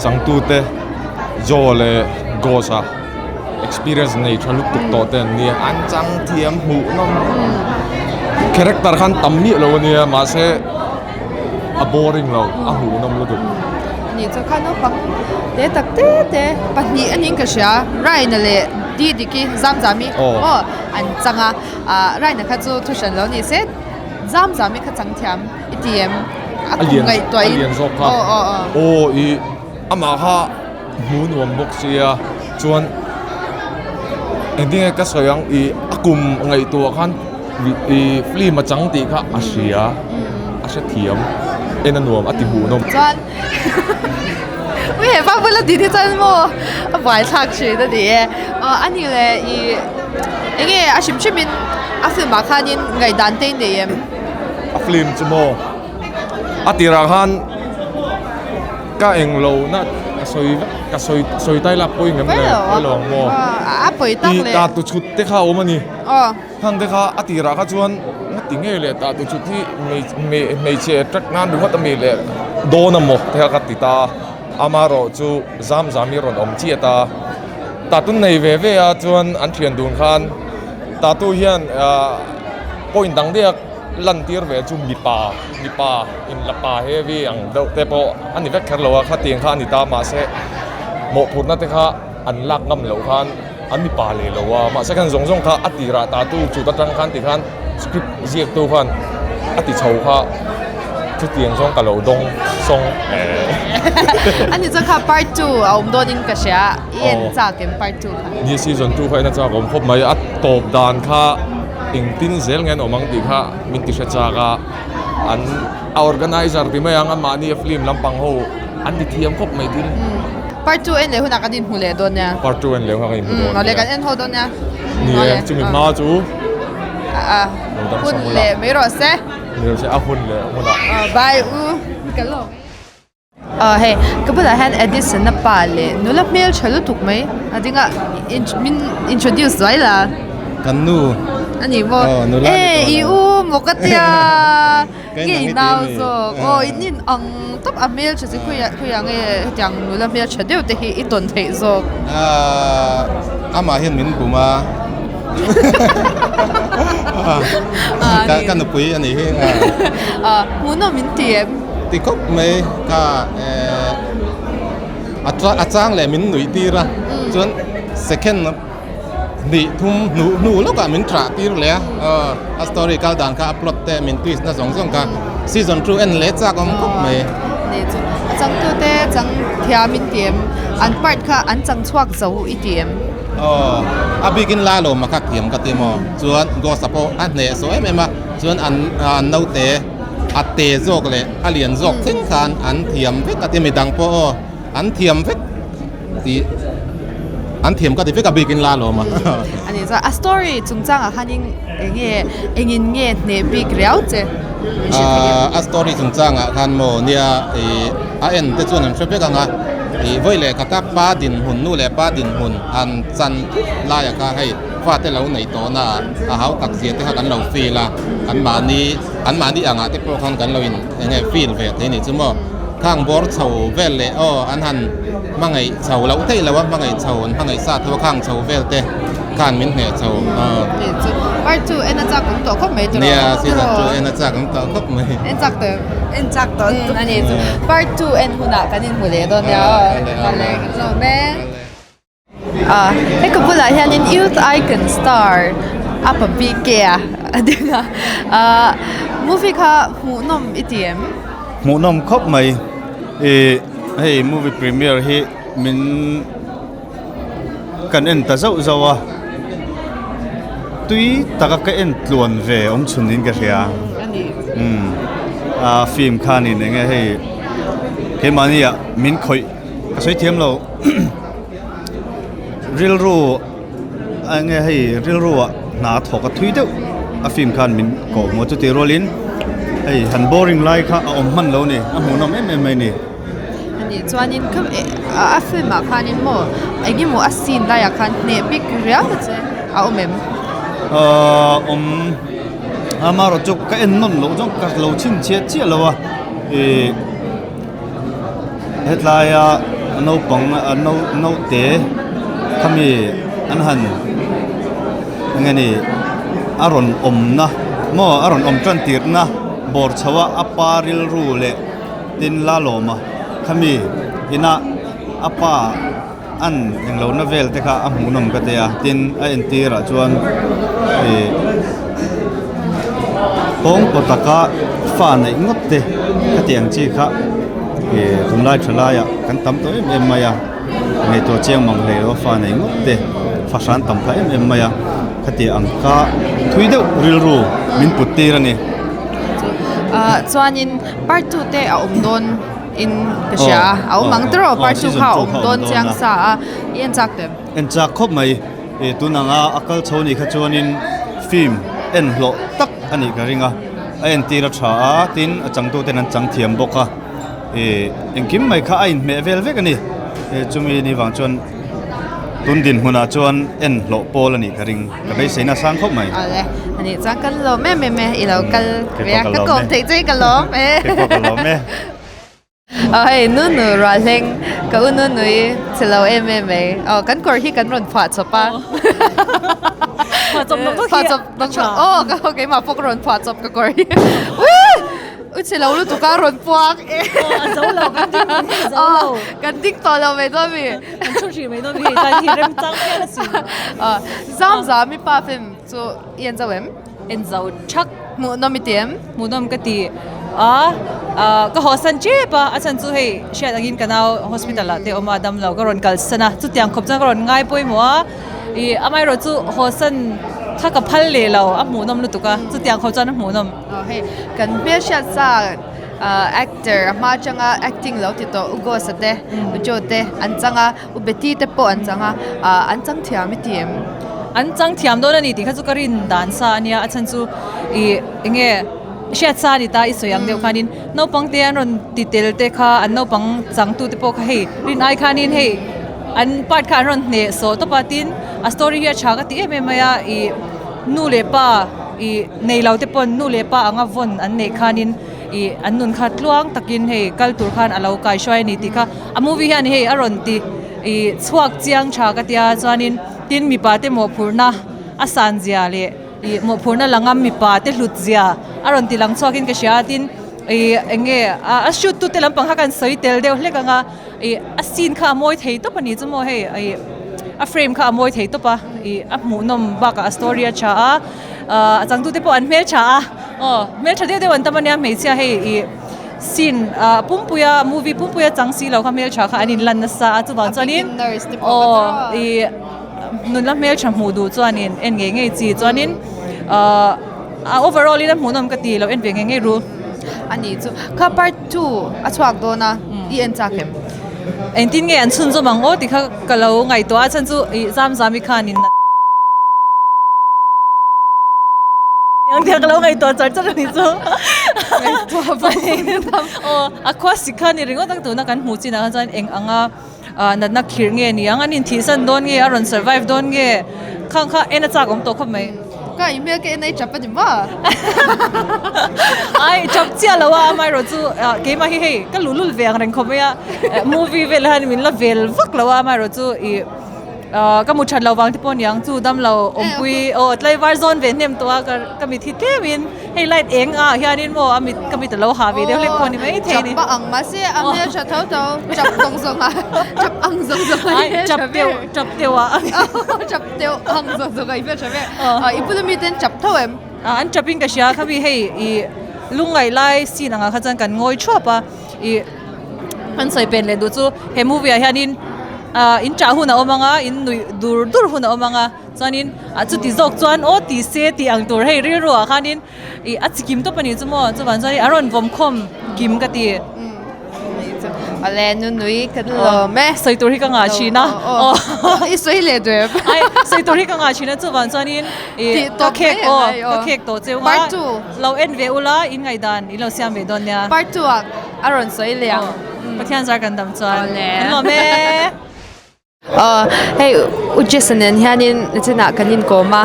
Changtute Joe leh Ghost-a experience nei tha lutuk tawh te an nia an chang thiam hmuh nawm character khan tam miah lo ania mahse a boring lo a hmuh nawm lutuk. Ani chu kha naupang te tak te te pahnih a niin ka hria Ryan-a leh Didiki Zamzami aw an chang a ah Ryan-a kha chu thu hran lo ni se Zamzami kha chang thiam i ti em a kum ngaihtuah in aw aw aw aw i amah kha Hmu nuam bawk sia chuan engtin nge ka sawi ang ih a kum ngaihtuah khan ih film a chang tih kha a hria a hre thiam en a nuam a ti hmuh nawm. Chuan ui he pa bula din hi chuan maw a buaithlak thin a ni e aw a ni leh ih enge a hrim hrim in a film ah khanin ngaihdan te i nei em? A film chu maw a tirah khan. Ka eng lo na ka sawi vek ka sawi sawi tai lak pawhin em le pawi lo ang maw a pawi tak le ta tu chhut te kha a awm a ni hang te kha a tirah kha chuan ngati nge le ta tu chhut hi hmeichhe attract nan ringawt a mi le dawn a maw te kha ka ti ta amaherawh chu zam zam hi a rawn awm chiah ta ta tun nei ve ve a chuan an thian dun khan ta tu hian point dang daih a. Lantir ve chu mipa mipa in la pa heavy ang deuh te pawh a ni vek kher lo a khatiang kha a ni ta mahse mawhphurhna te kha an lak ngam loh khan an mipa leh lo a mahse khan zawng zawng kha a tirah ta tu chut atang khan tikhan script ziak tu khan a ti chho kha chutiang zawng ka lo dawng sawng eh. A ni chuan kha part 2 a awm dawnin ka hria i en chak em part 2 kha? Ni season 2 kha en a chak awm khawp mai a tawp dan kha. Engtin zel nge an awm ang tih kha min ti hre chak a, an a organizer ti mai ang a mahni a film lampang ho an ti thiam khawp mai tin. Part 2 en leh hunah kan inhmu leh dawn nia. Part 2 en leh hunah kan inhmu dawn nia. Awle kan en ho dawn nia. Ni e, chumi hma chu hun leh mai rawh se. Ni rawh se, a hun leh hunah. Bye u, ka lawm e. Aw hei ka bulah hian Edison a pa leh nula hmel tha lutuk mai a ding a min introduce zuai la. Kan nu. A ni maw? Aw nula ni tawh e i u maw ka tia nge i nau zawk aw in in ang tawp a hmel tha chu khawiah khawiah nge hetiang nula hmel tha deuh te hi i tawn theih zawk. Aaa amah hian min bum a ka nupui a nih hi. Hmuhnawm min ti em? Ti khawp mai kha eh a a chang leh min nuih tir a chuan second hnih thum hnuh hnu lawkah min ṭah tir leh a aw a story kal dan kha a plot te min twist na zawng zawng kha season 2 en leh chak awm khawp mai. Ni chu a changtu te chang thiam in ti em an part kha an chang chhuak zo i ti em? Aw a bikin la lo ma kha thiam ka ti maw chuan ghost a pawh a hneh saw em em a chuan an an naute a te zawk leh a lian zawk thleng khan an thiam vek a ti midang pawh aw an thiam vek tih an thiam ka ti vek a bikin la lawm a. A ni chuan a story chungchangah khanin eng nge engin nge hneh bik riau che min hrilh thei em? A story chungchangah khan maw nia ih a en te chuan an hre vek ang a ih vawi leh khata pa dinhmun nu leh pa dinhmun an chan thut laiah kha hei fate lo neih tawhna ah a hau tak zia te kha kan lo feel a an mahni an mahni angah te pawh khan kan lo in eng nge feel ve thei a nih chu maw khang bawr chho vel leh aw an han. Hmangaih chho loh theih lo a, hmangaih chho an hmangaih sa tho a, khang chho vel te khan min hneh chho. Ni chu part 2 en a chak awm tawh khawp mai tiraw? Nia, season 2 en a chak awm tawh khawp mai. En chak tawh em? En chak tawh a ni chu. Part 2 en hunah kan inhmu leh dawn nia aw. Awle, kan lawm e. Ah, he ka bulah hianin youth icon star apa bk a a ding a ah movie kha hmuhnawm i ti em? Hmuhnawm khawp mai ih hei movie premiere hi min kan en ta zauh zauh a tui taka ka en tluan ve awm chhun in ka hria umm a film khanin eng nge hei keimahni ah min khawih ka sawi thiam lo. Rilru eng nge hei rilru ah hna a thawk a thui deuh a film khan min kawh hmu a chutih rualin hei han boring lai kha a awm hman lo a ni a hmuhnawm em em mai a ni. A nih chuanin kha a film ah khanin maw eng emaw a scene laiah khan hneh bik riau na che a awm em? Ahh awm amaherawh chu ka en nawn loh zawng ka lo chhinchhiah chiah lo a ih. Hetlaia naupang naute khami an han eng nge ni a rawn awmna maw a rawn awm tan tirhna bawr chho a a pa rilru leh tin lalawma khami inah a pa an englo na vel te kha a hmuhnawm ka tia tin a entir ah chuan ih kawngkaw taka fa neih ngawt te ka tih ang chi kha ih tunlai tha laiah kan tam tawh em em mai a ngaihtuah chiang mang hle lo fa neih ngawt te fa hran tam phah em em mai a khati ang kha thui deuh rilru min put tir a ni. Ah chuanin part 2 te a awm dawn. In ka hria a, a awm ang tawh part 2 kha a awm dawn chiang sa a, i en chak tawh em? En chak khawp mai, ih tun anga a kal chho nih kha chuanin film en hlawh tak a nih ka ring a, a entir a tha a, tin a changtu ten an chang thiam bawk a, ih engkim mai kha a inhmeh vel vek a ni, chumi ni vang chuan tun dinhmunah chuan en hlawh pawl a nih ka ring, ka beiseina a sang khawp mai. Awle, a nih chuan kan lawm em em e, i lo kal ve a, ka kawm theih chu i ka lawm e. Kei pawh ka lawm e. Aw hei nu nu ruah hleng ka u nu nui che lo em em mai aw kan kawr hi kan rawn phuah chawp a phuah chawp nawk nawk hi phuah chawp nawk nawk aw ka keimah pawh ka rawn phuah chawp ka kawr hi uii u che lo lutuk a rawn puak e aw a zo lo kan ding tawh hi a zo lo kan ding tawh lo mai dawn mi kan thu hrih mai dawn mi hei tan hi remchang hian a sin aw zam zam i pa film chu i en zo em. En zo thak. Hmuhnawm i ti em? Hmuhnawm ka ti a, ka haw san tep a, a chhan chu hei hriat angin ka nau hospital ah te awm a damlo ka rawn kalsan a, chutiang khawp chuan ka rawn ngai pawimawh a, ih amaherawh chu haw san kha ka phal leh lo, a hmuhnawm lutuk a, chutiang khawp chuan a hmuhnawm. Aw hei kan hmelhriat sa actor a hma atanga acting lo ti tawh U Ghost-a te U Joe te an chang a. U Betty te pawh an chang a, ah an chang thiam i ti em? An chang thiam dawn a ni tih kha chu ka rin dan sa a nia, a chhan chu ih eng nge hriat sa a ni ta i sawi ang deuh khanin naupang te an rawn ti tel te kha an naupang changtu te pawh kha hei rin ai khanin hei an part kha an rawn hneh sawh tawp a tin a story hi a tha ka ti em em mai a ih nu leh pa ih nei lo te pawn nu leh pa anga vawn an neih khanin ih an nun kha tluang takin hei kal tur khan a lo kaihruai a ni tih kha. A movie hian hei a rawn ti ih chhuak chiang tha ka tia chuanin tin mipa te mawhphurhna a san zia leh ih mawhphurhna la ngam mipa te hlut zia a rawn ti lang chhuak in ka hria a tin ih eng nge a shoot tu te lampang kha kan sawi tel deuh hlek ang a ih a scene kha a mawi thei tawp a ni chu maw hei ih a frame kha a mawi thei tawp a ih a hmuhnawm bakah a story a tha a ah a changtu te pawh an hmeltha a aw hmeltha deuh deuh an tam a nia hmeichhia hei ih. Scene ah pumpuia movie pumpuia chang si lo kha hmeltha kha an in lan nasa a chuvang chuanin aw ih nunla hmeltha hmuh duh chuanin en ngei ngei chi chuanin ahh a overall in a hmuhnawm ka ti lo en ve ngei ngei ru. A nih chu kha part 2 a chhuak dawn a i en chak em? Engtin nge an chhunzawm ang aw tih kha ka lo ngaihtuah a chhan chu ih zam zam i khanin Niang ka lo ngaihtuah char char a ni chu. Ngaihtuah vang. Aw a khua sik kha ni ringawt ang tuna kan hmuh chinah khan chuan eng anga natna khirh nge ni ang an inthihsan dawn nge a rawn survive dawn nge khang kha en a chak awm tawh khawp mai. Ka i hmel ka en a i tap a ni maw? Ai tap chiah lo a amaherawh chu keimah hi hei ka luhlul ve ang reng khawp mai a movie vel hian min la vel vak lo a amaherawh chu ih ka mu that lo vang te pawh aniang chu damlo awmpui aw tlaivar zawn ve hnem tawh a ka mit hi tlem in hei light eng ah hianin maw a mit ka mit a lo ha ve deuh hlek pawh a ni mai thei a ni. Chap a ang mahse a hmel tha tho tho chap zawng zawng a chap ang zawng zawng a i hmel tha ber. Chap teuh a. Chap teuh ang zawng zawng a i hmel tha ber. I bula miten chap tho em? An chap in ka hria khami hei i lungngaih lai scene angah kha chuan kan ngawi thuap a i an sawi pen leh duh chu he movie ah hianin in chah hun a awm ang a in nuih dur dur hun a awm ang a. Chuanin ah chuti zawk chuan aw ti se tih ang tur hei rilru ah khanin ih a chi kim tawp a ni chu maw chuvang chuan a rawn vawm khawm kim ka ti. Awle nunui kan lawm e. Sawi tur hi ka ngah thin a. I sawi leh duh em? Ai sawi tur hi ka ngah thin a chuvang chuanin ih ka khek aw ka khek tawh cheu nga. Part 2. Lo en ve ula in ngaihdan in lo siam ve dawn nia. Part 2 ah a rawn sawi leh ang. Pathian zar kan dam chuan. Kan lawm e. Aw hei u Jason nen hianin nichinah kan inkawm a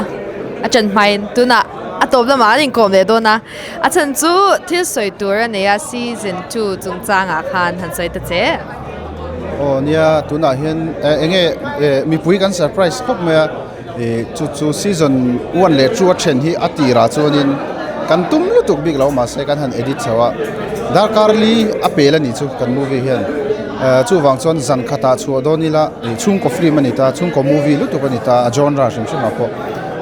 a ṭan hmain tunah a tawp lamah an inkawm leh dawn a a chhan chu thil sawi tur a nei a season 2 chungchangah khan han sawi ta che. Aw nia tunah hian eng nge mipui kan surprise khawp mai a ih chu chu season 1 leh 2 a then hi a tirah chuanin kan tum lutuk bik lo mahse kan han edit chho a darkar li a pel a nih chu kan movie hian. Eh chuvang chuan zan khatah chhuah dawn ila ih chhungkaw film a ni ta chhungkaw movie lutuk a ni ta a genre hrim hrim ah pawh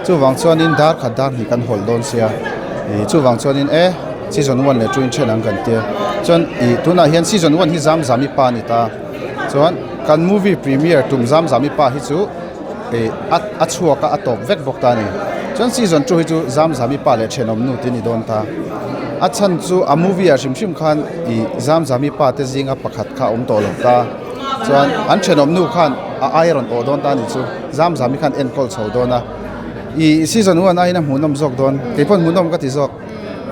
chuvang chuanin dar khat dar hnih kan hawlh dawn sia ih chuvang chuanin e season one leh two in then ang kan tia chuan ih tunah hian season one hi zam zami pa a ni ta chuan kan movie premiere tum zam zami pa hi chu ih a a chhuak a a tawp vek bawk ta a ni chuan season two hi chu zam zami pa leh thenawm nu te a ni dawn ta a chhan chu a movie ah hrim hrim khan ih zam zami pa te zinga pakhat kha a awm tawh lo ta chuan an thenawm nu khan a ai a rawn awh dawn ta a ni chu zam zami khan enkawl chho dawn a ih season one aiin a hmuhnawm zawk dawn kei pawn hmuhnawm ka ti zawk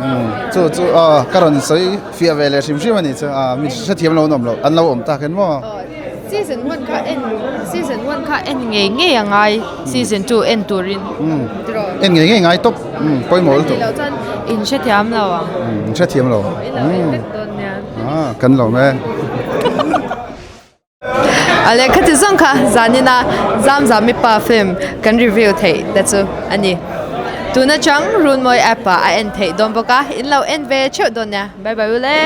umm chu chu aw ka rawn sawi fiah ve leh hrim hrim a ni chu ah mi hrethiam lo an awm loh an lo awm tak hian maw. Season 1 kha en season 1 kha en ngei ngei a ngai season 2 en turin tiraw en ngei ngei ngai tawp umm pawimawh lutuk lo chuan in hrethiam lo ang umm in hrethiam lo umm ah kan lawm e a lehkha ti zawng kha zanina Zamzami pa film kan review theih te chu a ni tun atang Runmawi app ah a en theih dawn bawk a in lo en ve theuh dawn nia bye bye ule.